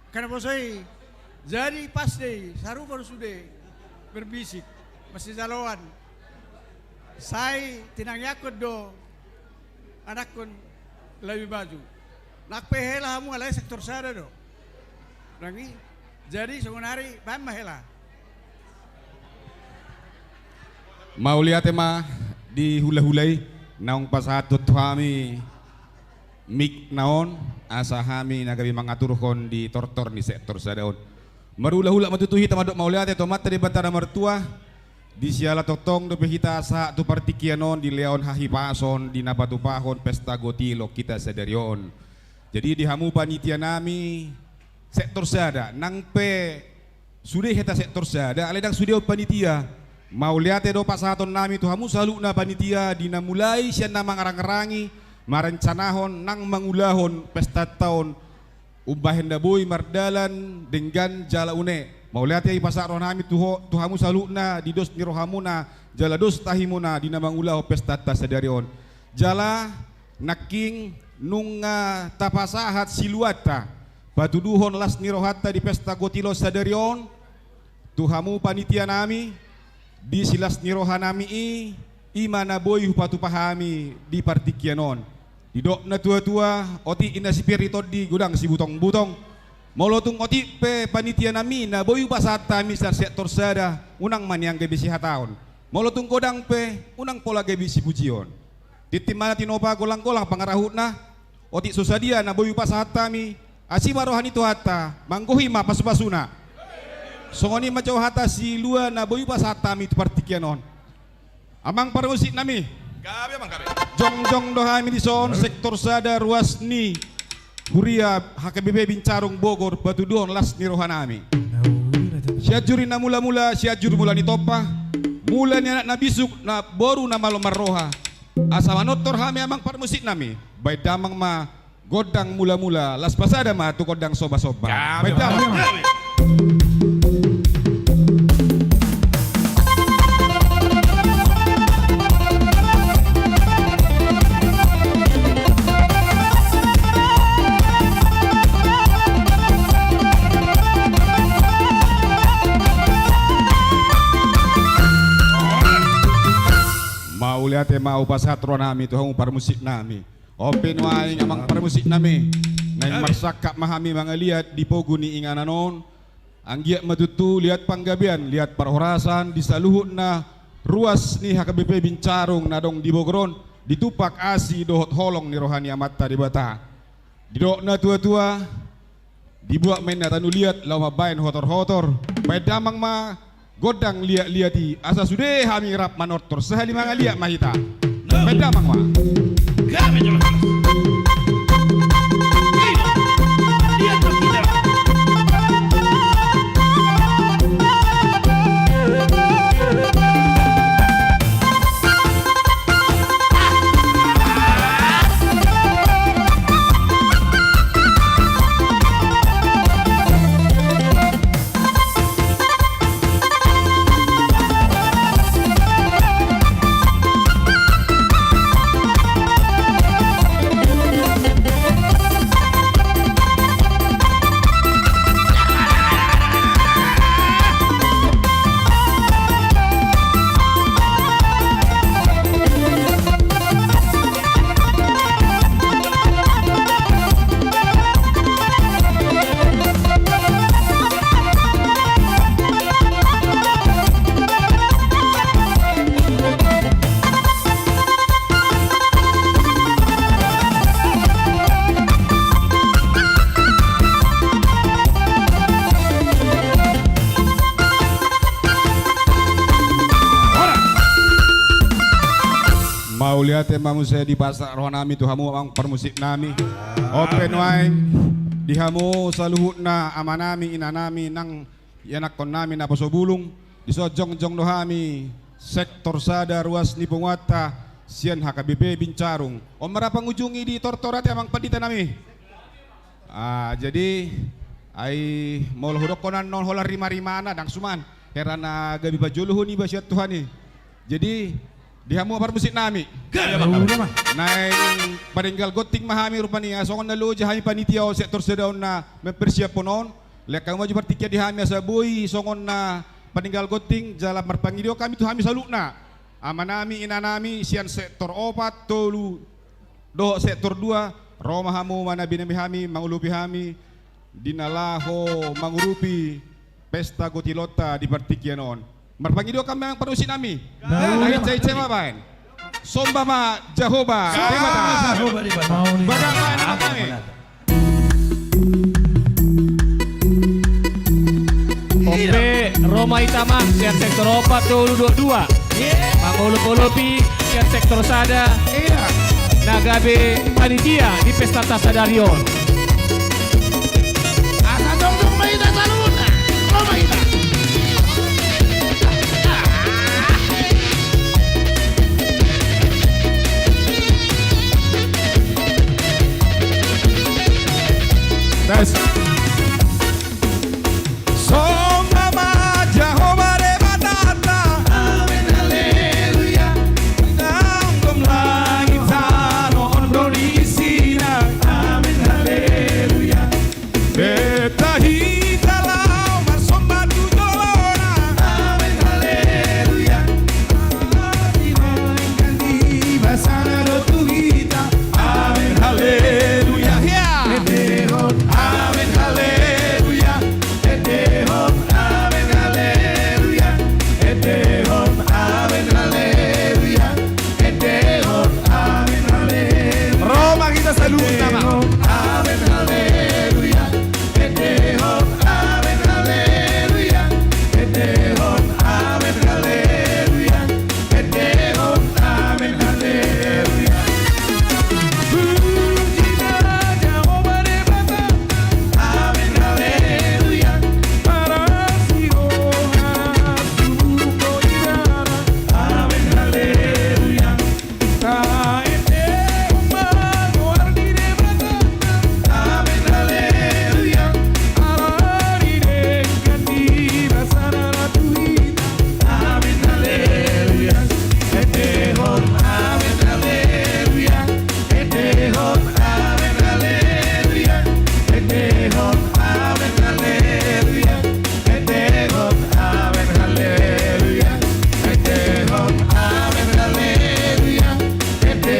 Angka naposo i. Jadi pas do i, sarupa do sude berbisik, masijaloan. Sai tinangiangkon do anakkon laho maju. Nang pe hela hamu alai sektor sada do. Nang i, jadi songon ari baen ma hela. Mauliate ma di hulahula i naung pasahathon tu hami mikna on, asa hami na gabe mangaturhon di tortor ni sektor sada on. Marhulahula ma tutu hita mandok mauliate tu Amanta Debata na martua. Di siala tongtong dope hita sahat tu partingkian on dilehon hahipason di na patupahon pesta gotilon hita sadari on. Jadi di hamu panitia nami sektor sada, nang pe sude hita sektor sada, alai ndang sude on panitia. Mauliate do pasahaton nami tu hamu saluhutna panitia di na mulai sian na mangarangrangi, marencanahon nang mangulahon pestanta on. Umbahen na boi mardalan denggan jala une. Mauliate i pasahat roha nami tu ho-, tu hamu saluhutna di dos ni rohamuna jala dos tahimuna di na mangulahon pestanta sadari on. Jala nangkin nunga tapasahat siluanta patuduhon las ni rohanta di pesta gotilon sadari on. Tu hamu panitia nami, di silas ni roha nami i, i ma na boi hupatupa hami di partingkian on. Didok natuatua, otik i na sipir di tondi, godang sibutongbutong. Molo tung otik pe panitia nami na boi hupasahat hami sian sektor sada, unang ma nian gabe sihataon. Molo tung godang pe, unang pola gabe sipujion. Tintin ma na tinopa, golanggolang pangarahutna. Otik so sadia na boi hupasahat hami, asi ma roha ni Tuhanta, manggohi ma pasupasuna. Songon i ma jo hata silua na boi hupasahat hami tu partingkian on. Amang parmusik nami. Gabe, amang, gabe. Jongjong do hami dison, sektor sada ruas ni huria H K B P Bincarung Bogor, patuduhon las ni roha nami. Sianjur i na mulamula, Sianjur mula ni tompa, mula ni anak na bisuk, na boru na malo marroha. Asa manortor hami, amang parmusik nami. Baen damang ma gondang mulamula, laos pasada ma tu gondang sombasomba. Gabe. Baen damang. Gabe. Mauliate ma hupasahat roha nami tu hamu parmusik nami. On pe nuaeng, amang parmusik nami, naeng marsangkap ma hami mangaliat di pogu ni inganan on. Anggiat ma tutu liat panggabean, liat parhorasan di saluhutna ruas ni H K B P Bincarung na adong di Bogor on, ditumpak asi dohot holong ni roha ni Amanta Debata. Didok natuatua, dibuat ma inna tanu liat laho mambaen hotorhotor. Baen damang ma gondang liatliat i, asa sude hami rap manortor, sahali mangaliat ma hita. Baen damang ma. Ate ma muse dipasahat rohanami tu hamu amang parmusiknami. On pe nuaeng di hamu saluhutna amanami inanami nang ianakkonnami naposo bulung, dison jongjong do hami sektor sada ruas ni punguanta sian H K B P Bincarung. On ma ra pangujungi di tortor ate amang panditanami. Ah, jadi ai molo hudokkon annon holan rima-rimana ndang suman, hera na gabe pajolo ho niba sian Tuhan i. Jadi di hamu parmusiknami, naeng paninggal gonting ma hami rupani, asa songon na loja hami panitia on sektor sada on na mempersiaphon on. Lehon hamu ma jo partingkian di hami asa boi songon na paninggal gonting jala marpangidoan hami tu hami saluhutna amanami inanami sian sektor opat, tolu, dohot sektor dua, ro ma hamu manabi-nabi hami, mangulupi hami di na laho mangurupi pesta gotilonta di partingkian on. Marpangidoan hami amang parmusiknami. Nah, na ica-ica ma baen. Somba ma Jahowa Debata. Somba ma Jahowa Debata. Bagak baen amang hami. On pe ro ma hita amang sian sektor opat, tolu dohot dua. Mangolop-olopi sian sektor sada na gabe panitia di pesta ta sadari on. Asa jongjong ma hita saluhutna. Ro ma hita. Tes. Somba ma Jahowa Debatanta. Amen, haleluya. Nang dom langit tano on do di isina. Amen, haleluya. Beta hita laho marsomba tu jolona. Amen, haleluya. Di bengkan di basana do tu hita. Amen, haleluya. Ia. Endehon, amen, haleluya. Endehon, amen, haleluya. Endehon, amen, haleluya. Endehon, amen, haleluya. Ro ma hita saluhutna ma. Endehon, amen, haleluya. Endehon, amen, haleluya. Endehon, amen, haleluya. Endehon, amen, haleluya. Puji ma Jahowa Debata. Amen, haleluya. Parasi roha na suruko ibana. Amen, haleluya. Taendehon ma goar ni Debata. Amen, haleluya. Ala ni denggan ni basana na tu hita. Amen, haleluya. Endehon, amen, haleluya. Endehon, amen, haleluya. Endehon, amen, haleluya. Endehon, amen, haleluya. Endehon, amen, haleluya.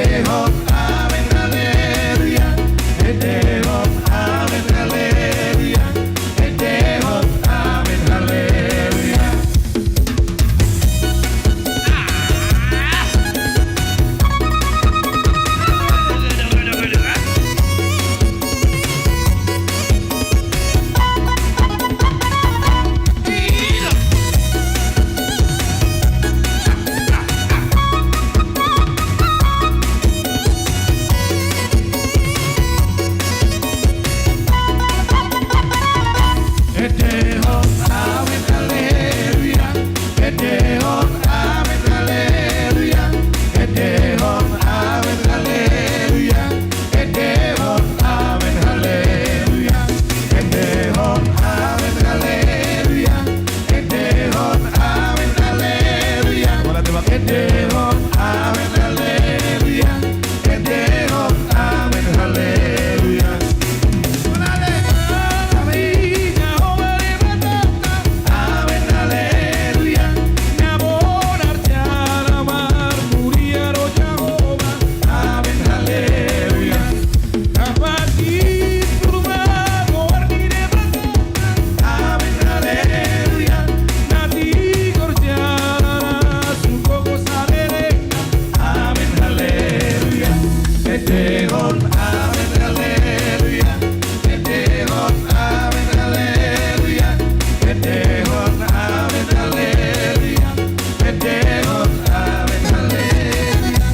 Endehon, amen, haleluya. Endehon, amen, haleluya. Endehon, amen, haleluya. Amen, haleluya. Amen, haleluya. Amen, haleluya. Endehon, amen, haleluya. Endehon, amen, haleluya. Endehon, amen, haleluya. Endehon, amen, haleluya.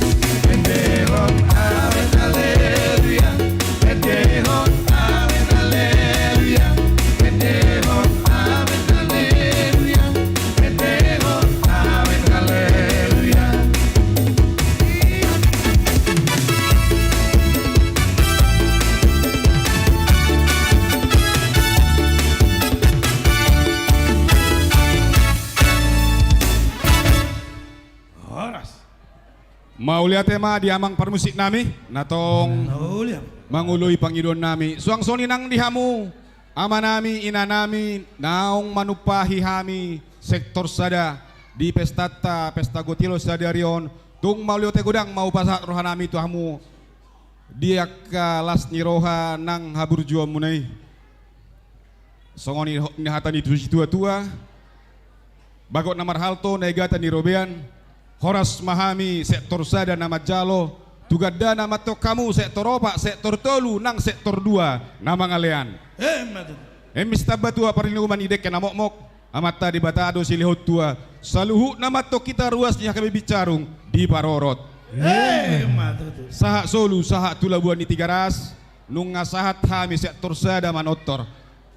Mauliate ma di amang parmusik nami, na tong mangoloi pangidoan nami. Suang songon i nang di hamu, ama nami, ina nami, naung manumpahi hami sektor sada di pestanta, pesta gotilo sadari on, tung mauliate godang ma hupasahat roha nami tu hamu di angka las ni roha nang haburjuonmuna i. Songon i ho-, ni hata ni tusi tua-tua, bagot na marhalto, na i gata ni robean, horas ma hami sektor sada na manjalo, tu gandana ma antong hamu sektor opat, sektor tolu, nang sektor dua na mangalean. Emma tutu. Eme sitamba tua parlinggoman i dengke na mokmok, Amanta Debata do silehon tua, saluhutna ma antong hita ruas ni H K B Bincarung diparorot. Emma tutu. Sahat solu, sahat tu labuan ni Tigaras, nunga sahat hami sektor sada manortor.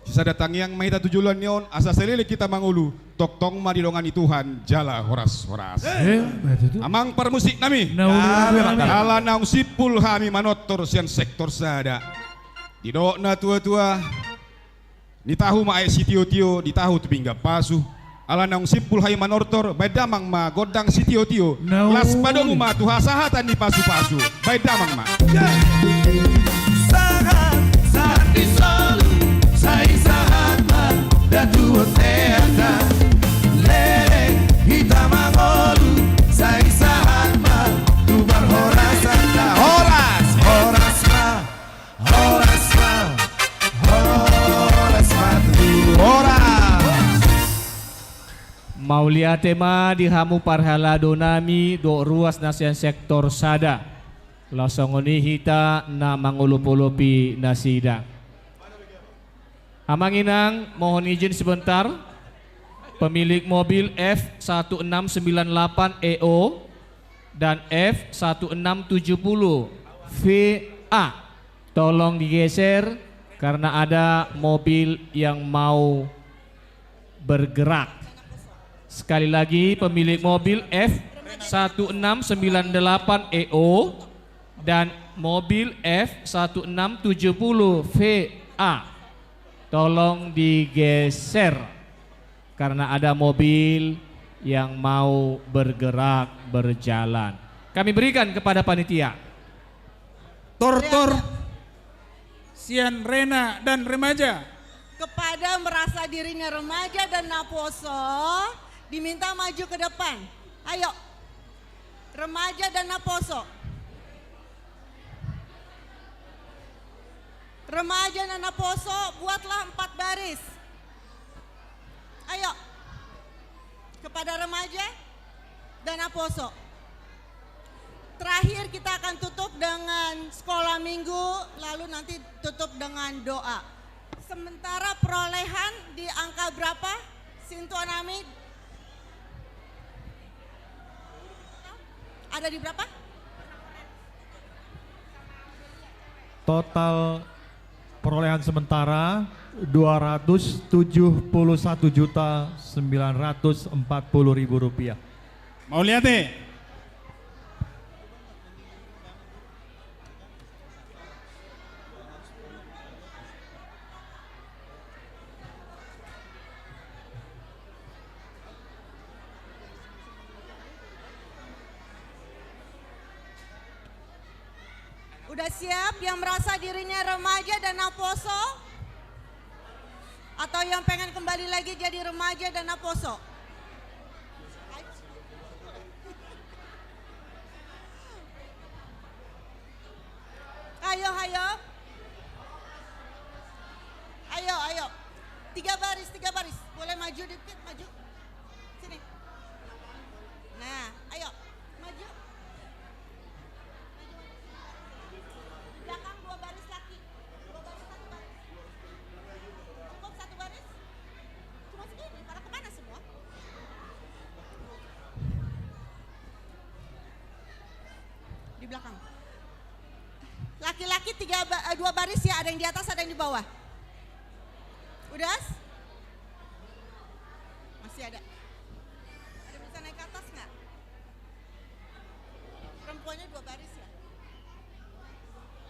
Sisada tangiang ma hita tu joloan ni on, asa saleleng hita mangolu, tongtong ma didongani Tuhan, jala horas-horas. Emma tutu. Amang parmusik nami. Na uli nami. Ala naung simpul hami manortor sian sektor sada. Didok na tua-tua, ni tahu ma aek sitio-tio, di tahu tu pinggan pasu. Ala naung simpul hami manortor, baen damang ma gondang sitio-tio. Las padomu ma tu hasahatan ni pasu-pasu. Baen damang ma. Sahat, sahat di solu, sai sahat ma, da tu bonteanta. Leleng hita mangolu, sai sahat ma, tu parhorasanta. Horas, horas ma. Horas ma, horas ma tutu. Horas. Mauliate ma di hamu parhalado nami dohot ruas na sian sektor sada. Laos songon i hita na mangolop-olopi nasida. Amang inang, mohon izin sebentar. Pemilik mobil F satu enam sembilan delapan E O dan F satu enam tujuh puluh V A, tolong digeser karena ada mobil yang mau bergerak. Sekali lagi, pemilik mobil F satu enam sembilan delapan E O dan mobil F satu enam tujuh puluh V A, tolong digeser karena ada mobil yang mau bergerak, berjalan. Kami berikan kepada panitia. Tortor sian Rena dan remaja. Kepada merasa dirinya remaja dan naposo, diminta maju ke depan. Ayo. Remaja dan naposo. Remaja dan naposo, buatlah empat baris. Ayo. Kepada remaja dan naposo. Terakhir kita akan tutup dengan sekolah minggu, lalu nanti tutup dengan doa. Sementara perolehan di angka berapa? Sintua nami. Ada di berapa? Total perolehan sementara dua ratus tujuh puluh satu juta sembilan ratus empat puluh ribu rupiah. Mauliate. Udah siap yang merasa dirinya remaja dan naposo? Atau yang pengen kembali lagi jadi remaja dan naposo? Ayo, ayo. Ayo, ayo. Tiga baris, tiga baris. Boleh maju dikit, maju. Sini. Nah, ayo. Maju. Maju, maju. Belakang dua baris laki. Dua baris, satu baris. Cukup satu baris? Cuma segini, pada kemana semua? Di belakang. Laki-laki tiga ba-, eh, dua baris ya, ada yang di atas, ada yang di bawah. Udah? Masih ada. Ada bisa naik ke atas nggak? Perempuannya dua baris ya?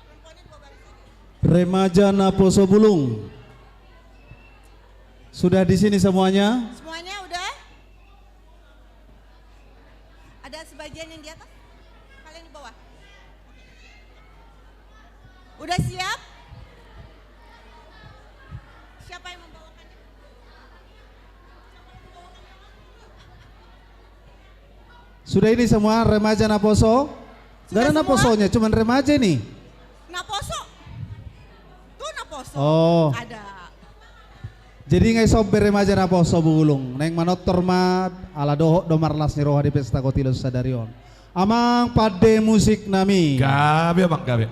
Perempuannya dua baris aja. Remaja Naposo Bulung. Sudah di sini semuanya? Semuanya udah? Ada sebagian yang di atas? Kalian di Udah siap? Siapa yang membawakannya? Sudah ini semua remaja Naposo? Nggak ada Naposonya, cuman remaja ini. Naposo? Tuh Naposo. Oh. Ada. Jadi nga i son be remaja Naposo Bulung. Naeng manortor ma ala dohot do marlas ni roha di pesta kotilos sadari on. Amang pande musik nami. Gabe, amang, gabe.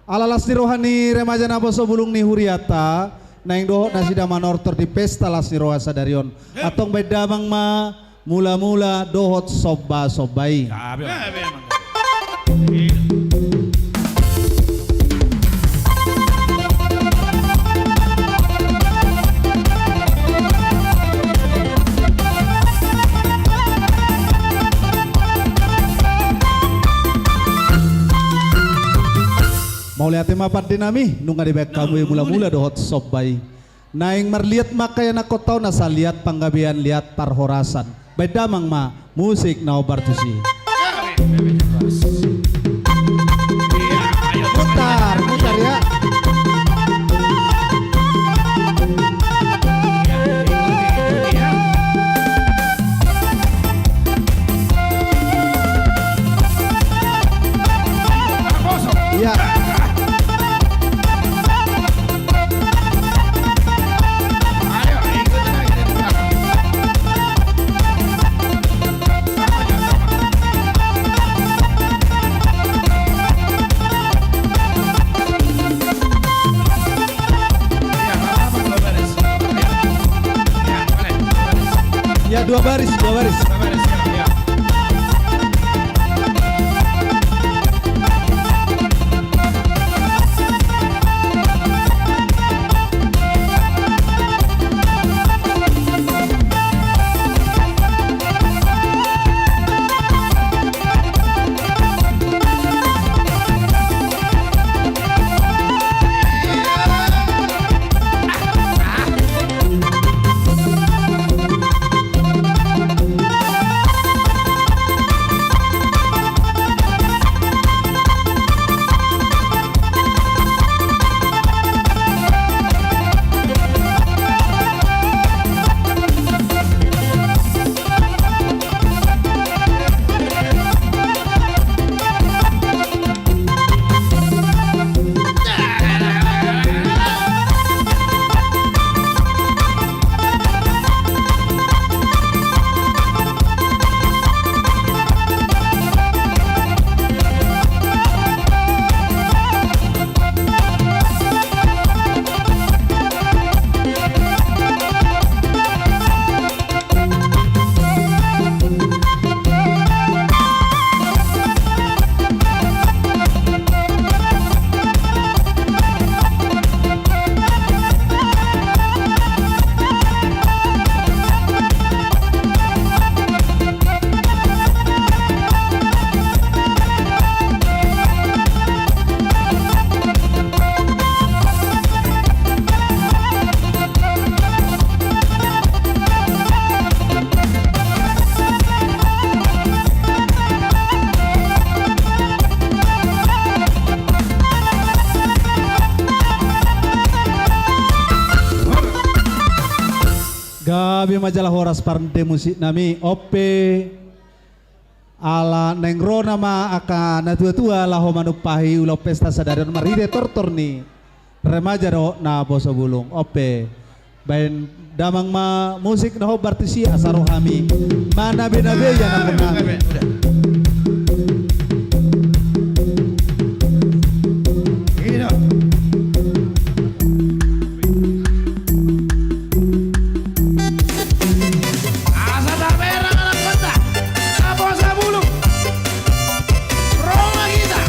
Ala las ni roha ni remaja Naposo Bulung ni hurianta, naeng dohot nasida manortor di pesta las ni roha sadari on. Antong baen damang ma mula-mula dohot somba-somba i. Mauliate ma pande nami, nunga dibaen hamu i mula-mula dohot somba i. Naeng marliat ma angka ianakhonta on, asa liat panggabean, liat parhorasan. Baen damang ma musik na hombar tusi. Mutar, mutar ya. Iya. Ya, dua baris, dua baris. Gabe ma jala horas pande musik nami, on pe. Ala naeng ro nama angka natua-tua laho manumpahi ulaon pesta sadari on marhite tortor ni remaja dohot Naposo Bulung. On pe, baen damang ma musik na hombar tusi asa ro hami manabe-nabe ianakhonnami. Asa taberang anakhonta Naposo Bulung. Ro ma hita.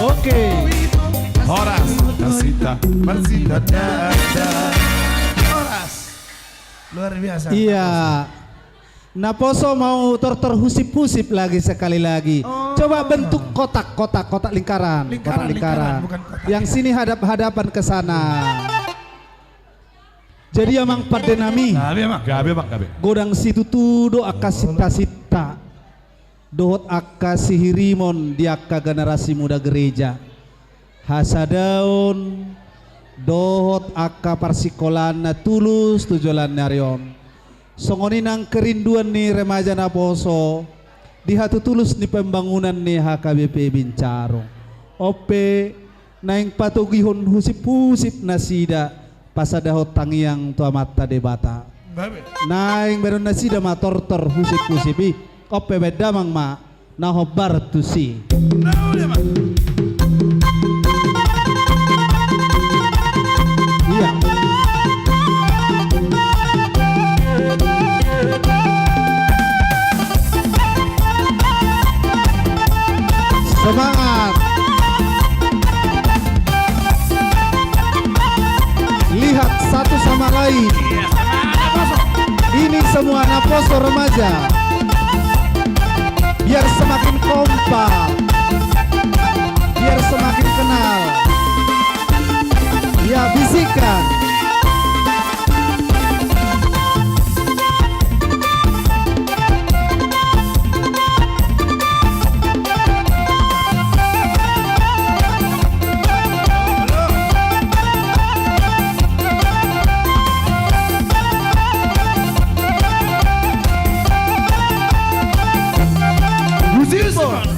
Oke. Horas, kasita, marsita, da, da. Horas. Luar biasa. Iya. Naposo mau tortor husip-husip lagi sekali lagi. Oh. Coba bentuk kotak, kotak, kotak lingkaran. Lingkaran, kotak lingkaran, lingkaran. Bukan kotak. Yang sini hadap-hadapan ke sana. Jadi amang pande nami. Gabe, amang. Gabe, amang, gabe. Godang situtu do angka sinta-sinta dohot angka sihirimon di angka generasi muda gereja. Hasadaon dohot angka parsingkolaan na tulus tu joloan ni ari on. Songon i nang kerinduan ni remaja naposo di hatutulus ni pembangunan ni H K B P Bincarung. On pe naeng patogihon husip-husip nasida pasadahon tangiang tu Amanta Debata. Gabe. Naeng baenon nasida ma tortor husip-husip i. On pe baen damang ma na hombar tusi. Iya. Semangat. Lihat satu sama lain. Ini semua naposo remaja. Biar semakin kompak. Biar semakin kenal. Ya, bisikan.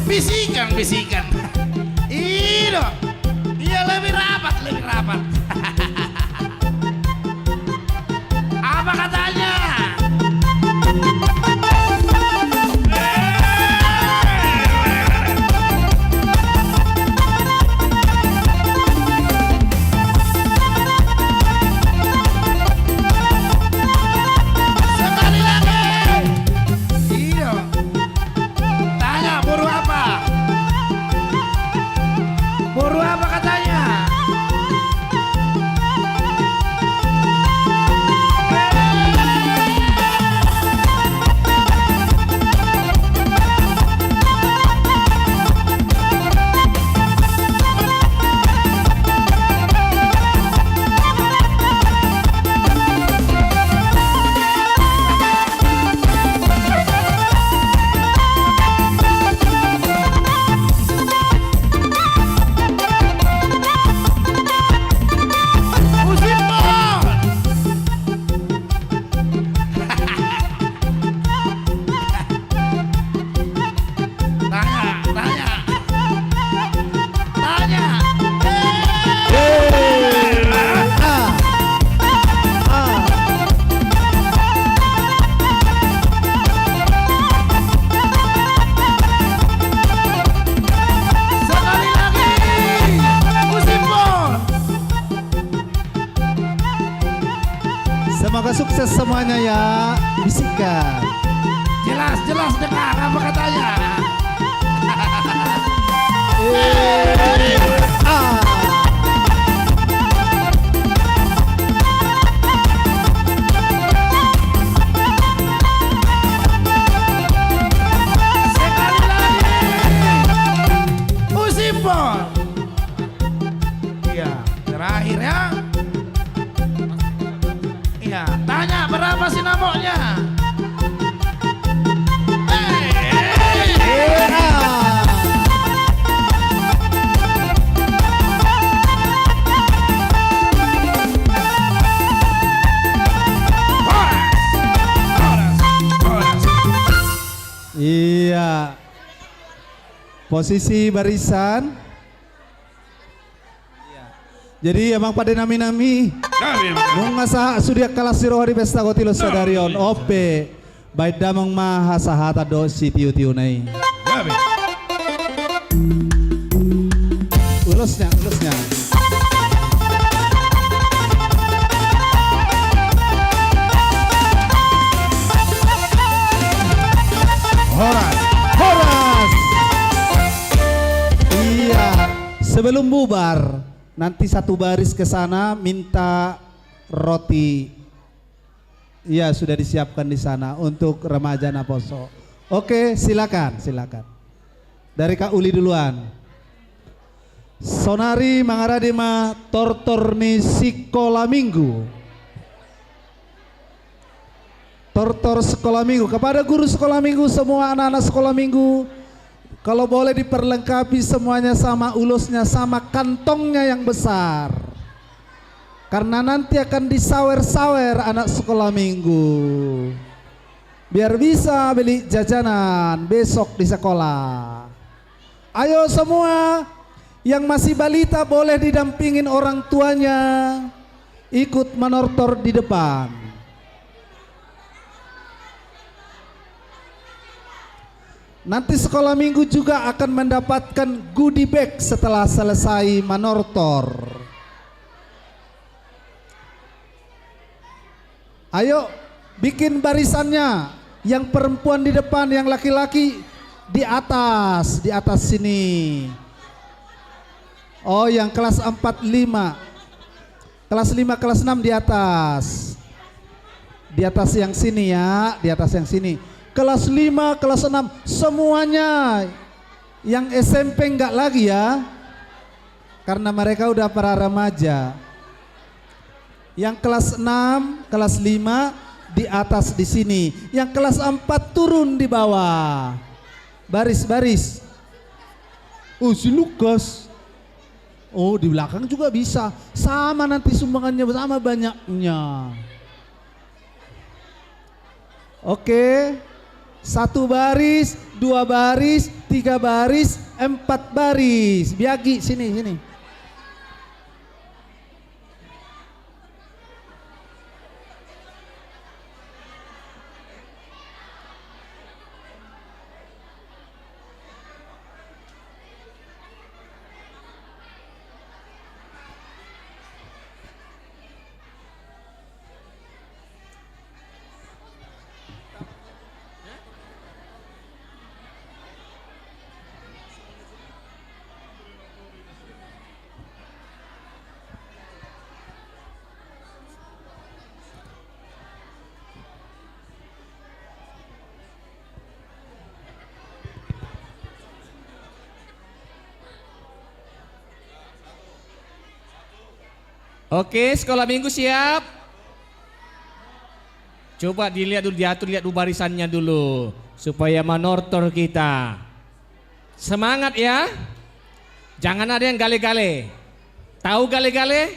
Bisikan, bisikan, bisikan. Ido. Iya, lebih rapat, lebih rapat. Apa katanya? Sekali lagi. Iya. Tanya, boru apa? Boru apa katanya? Tanya, tanya. Tanya. Sekali lagi. Musim pon. Semoga sukses semuanya ya. Bisikan. Jelas, jelas dengar apa katanya. Eh, ah. Ya. Iya, tanya berapa sinamoknya? Iya. Posisi barisan. Iya. Jadi amang pande nami-nami. Nami, nami. Nunga sahat sude angka las ni roha di pesta goti ulos sadari on. Ope. Baen damang ma hasahatan dohot sitiotio na i. Nami. Ulosnya, ulosnya. Horas, horas. Iya, sebelum bubar, nanti satu baris ke sana minta roti. Iya, sudah disiapkan di sana untuk remaja naposo. Oke, silakan, silakan. Dari Kak Uli duluan. Sonari mangarade ma tortor ni sikola minggu. Tortor sekolah minggu. Kepada guru sekolah minggu, semua anak-anak sekolah minggu, kalau boleh diperlengkapi semuanya sama, ulosnya sama, kantongnya yang besar. Karena nanti akan disawer-sawer anak sekolah minggu. Biar bisa beli jajanan besok di sekolah. Ayo semua, yang masih balita boleh didampingin orang tuanya, ikut manortor di depan. Nanti sekolah minggu juga akan mendapatkan goodie bag setelah selesai manortor. Ayo, bikin barisannya. Yang perempuan di depan, yang laki-laki di atas, di atas sini. Oh, yang kelas empat lima. Kelas lima, kelas enam di atas. Di atas yang sini ya, di atas yang sini. Kelas lima, kelas enam, semuanya. Yang S M P enggak lagi ya. Karena mereka udah para remaja. Yang kelas enam, kelas lima di atas di sini. Yang kelas empat turun di bawah. Baris, baris. Oh, si Lukas. Oh, di belakang juga bisa. Sama nanti sumbangannya, sama banyaknya. Oke. Satu baris, dua baris, tiga baris, empat baris. Biagi, sini, sini. Oke, sekolah minggu siap? Coba dilihat dulu, diatur lihat dulu barisannya dulu, supaya manortor kita. Semangat ya. Jangan ada yang gale-gale. Tahu gale-gale?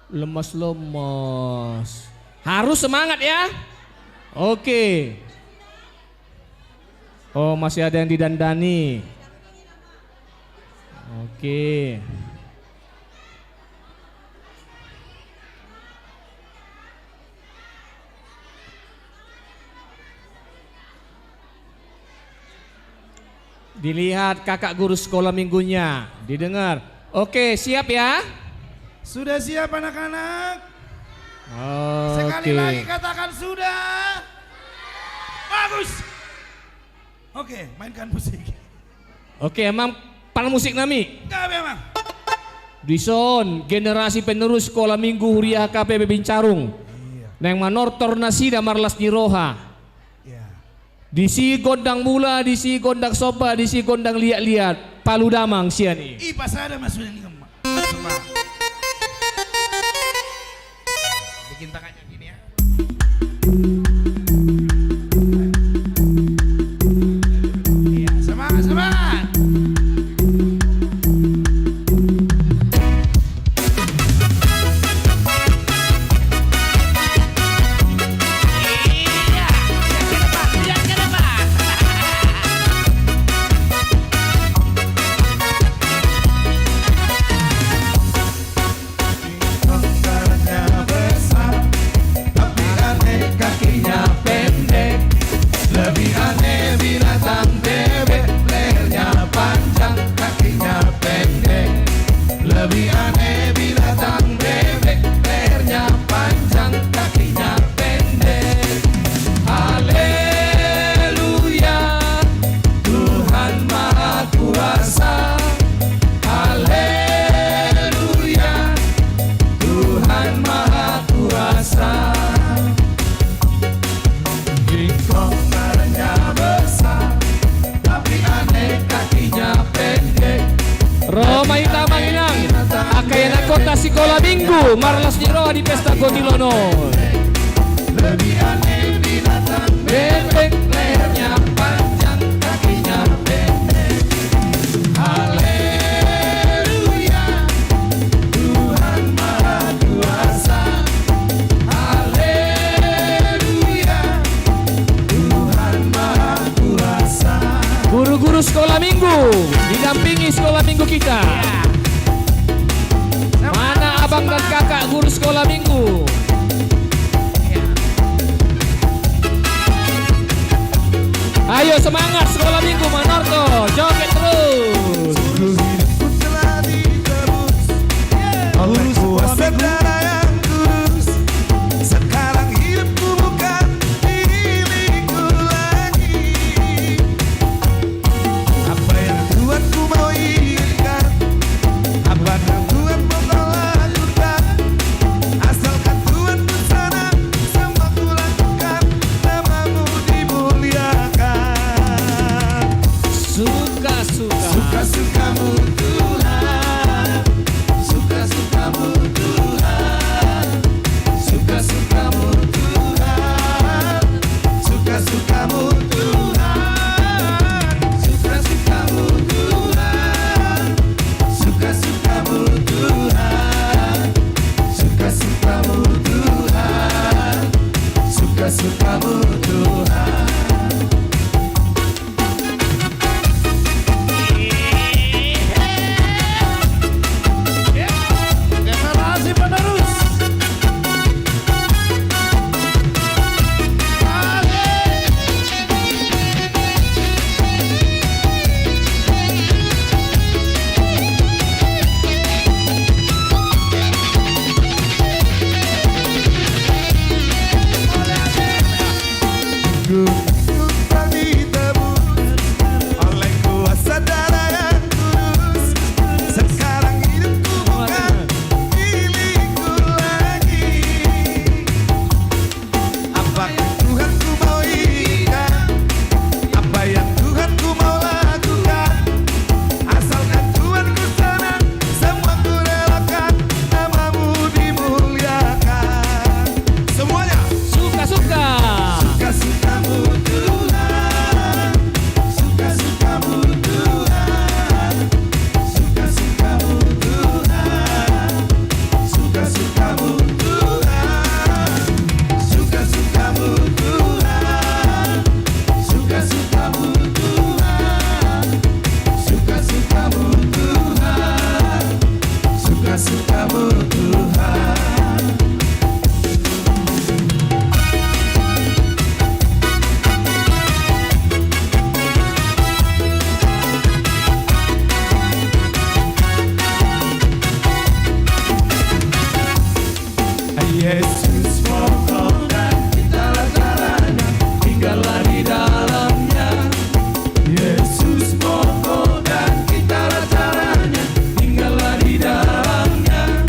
Lemes-lemes. Harus semangat ya. Oke. Oh, masih ada yang didandani. Oke. Dilihat kakak guru sekolah minggunya, didengar. Oke, siap ya? Sudah siap anak-anak? Oke. Sekali lagi katakan sudah. Bagus. Oke, mainkan musik. Oke, amang pal musik nami. Gabe, amang. Dison, generasi penerus sekolah minggu huria H K P P Bincarung. Iya. Naeng manortor nasida marlas ni roha. Iya. Disi gondang mula, disi gondang somba, disi gondang liat-liat. Palu damang sian i. I pasada mas udah ni kemma. Coba. Marlas ni roha di pesta kotilon on. Lebihan ni binatang bebek, lehernya panjang, kakinya pendek. Haleluya, Tuhan Maha Kuasa. Haleluya, Tuhan Maha Kuasa. Guru-guru sekolah minggu, didampingi sekolah minggu kita. Mana abang dan kakak guru sekolah minggu? Ayo semangat sekolah minggu, Manortor, joget terus. Seluruh hidupku telah ditebus oleh kuasa darah yang kudus. Sekarang hidupku bukan milikku lagi. Apa yang Tuhanku mau izinkan, apa yang Tuhan mau kau lakukan, asalkan Tuhanku senang, semua ku lakukan, nama-Mu dimuliakan. Suka-suka. Suka-suka-Mu Tuhan. Suka-suka-Mu Tuhan. Suka-suka-Mu Tuhan. Suka-suka-Mu Tuhan. Suka-suka-Mu Tuhan. Suka-suka-Mu Tuhan. Suka-suka-Mu Tuhan. Suka-suka-Mu Tuhan. Oleh kuasa darah yang kudus, sekarang hidupku bukan milikku lagi. Apa yang Tuhanku mau izinkan, apa yang Tuhanku mau lakukan, asalkan Tuhanku senang, semua ku relakan, nama-Mu dimuliakan. Semuanya. Suka-suka. Suka-suka-Mu Tuhan. Suka-suka-Mu Tuhan. Suka-suka-Mu Tuhan. Suka-suka-Mu Tuhan. Suka-suka-Mu Tuhan. Suka-suka-Mu Tuhan. Suka-suka-Mu Tuhan. Suka-suka-Mu Tuhan. Yesus pokok dan cintalah caranya, tinggallah di dalamnya. Yesus pokok dan cintalah caranya, tinggallah di dalamnya.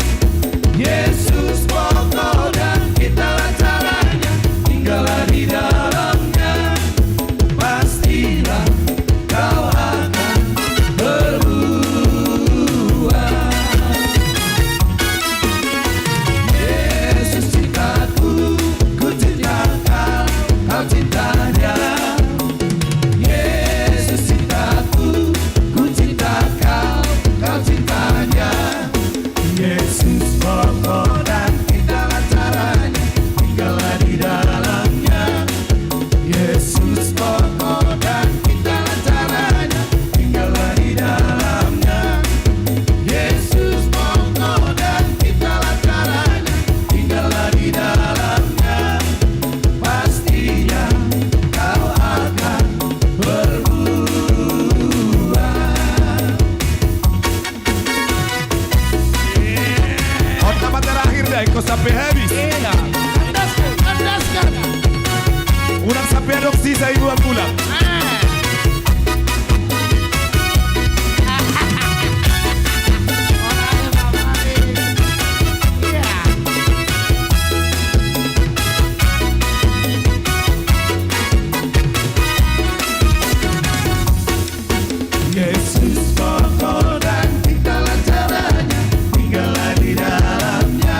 Yesus pokok dan cintalah caranya, tinggallah di dalamnya. Pastilah kau akan berbuah. Yesus cintaku, ku cinta Kau, Kau cintanya. Yesus cintaku, ku cinta Kau, Kau cintanya. Yesus pokok dan cintalah caranya, tinggallah di dalamnya. Yesus pokok dan cintalah caranya, tinggallah di dalamnya. Yesus pokok dan cintalah caranya, tinggallah di dalamnya. Pastinya kau akan berbuah. Hot nama terakhir dah, engkau sampai habis. Iya. Tandaskan, tandaskan. Unang sampai adong sisa ibu ambulan. Ah. Iya. Yesus pokok dan cintalah caranya, tinggallah di dalamnya.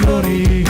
Glory,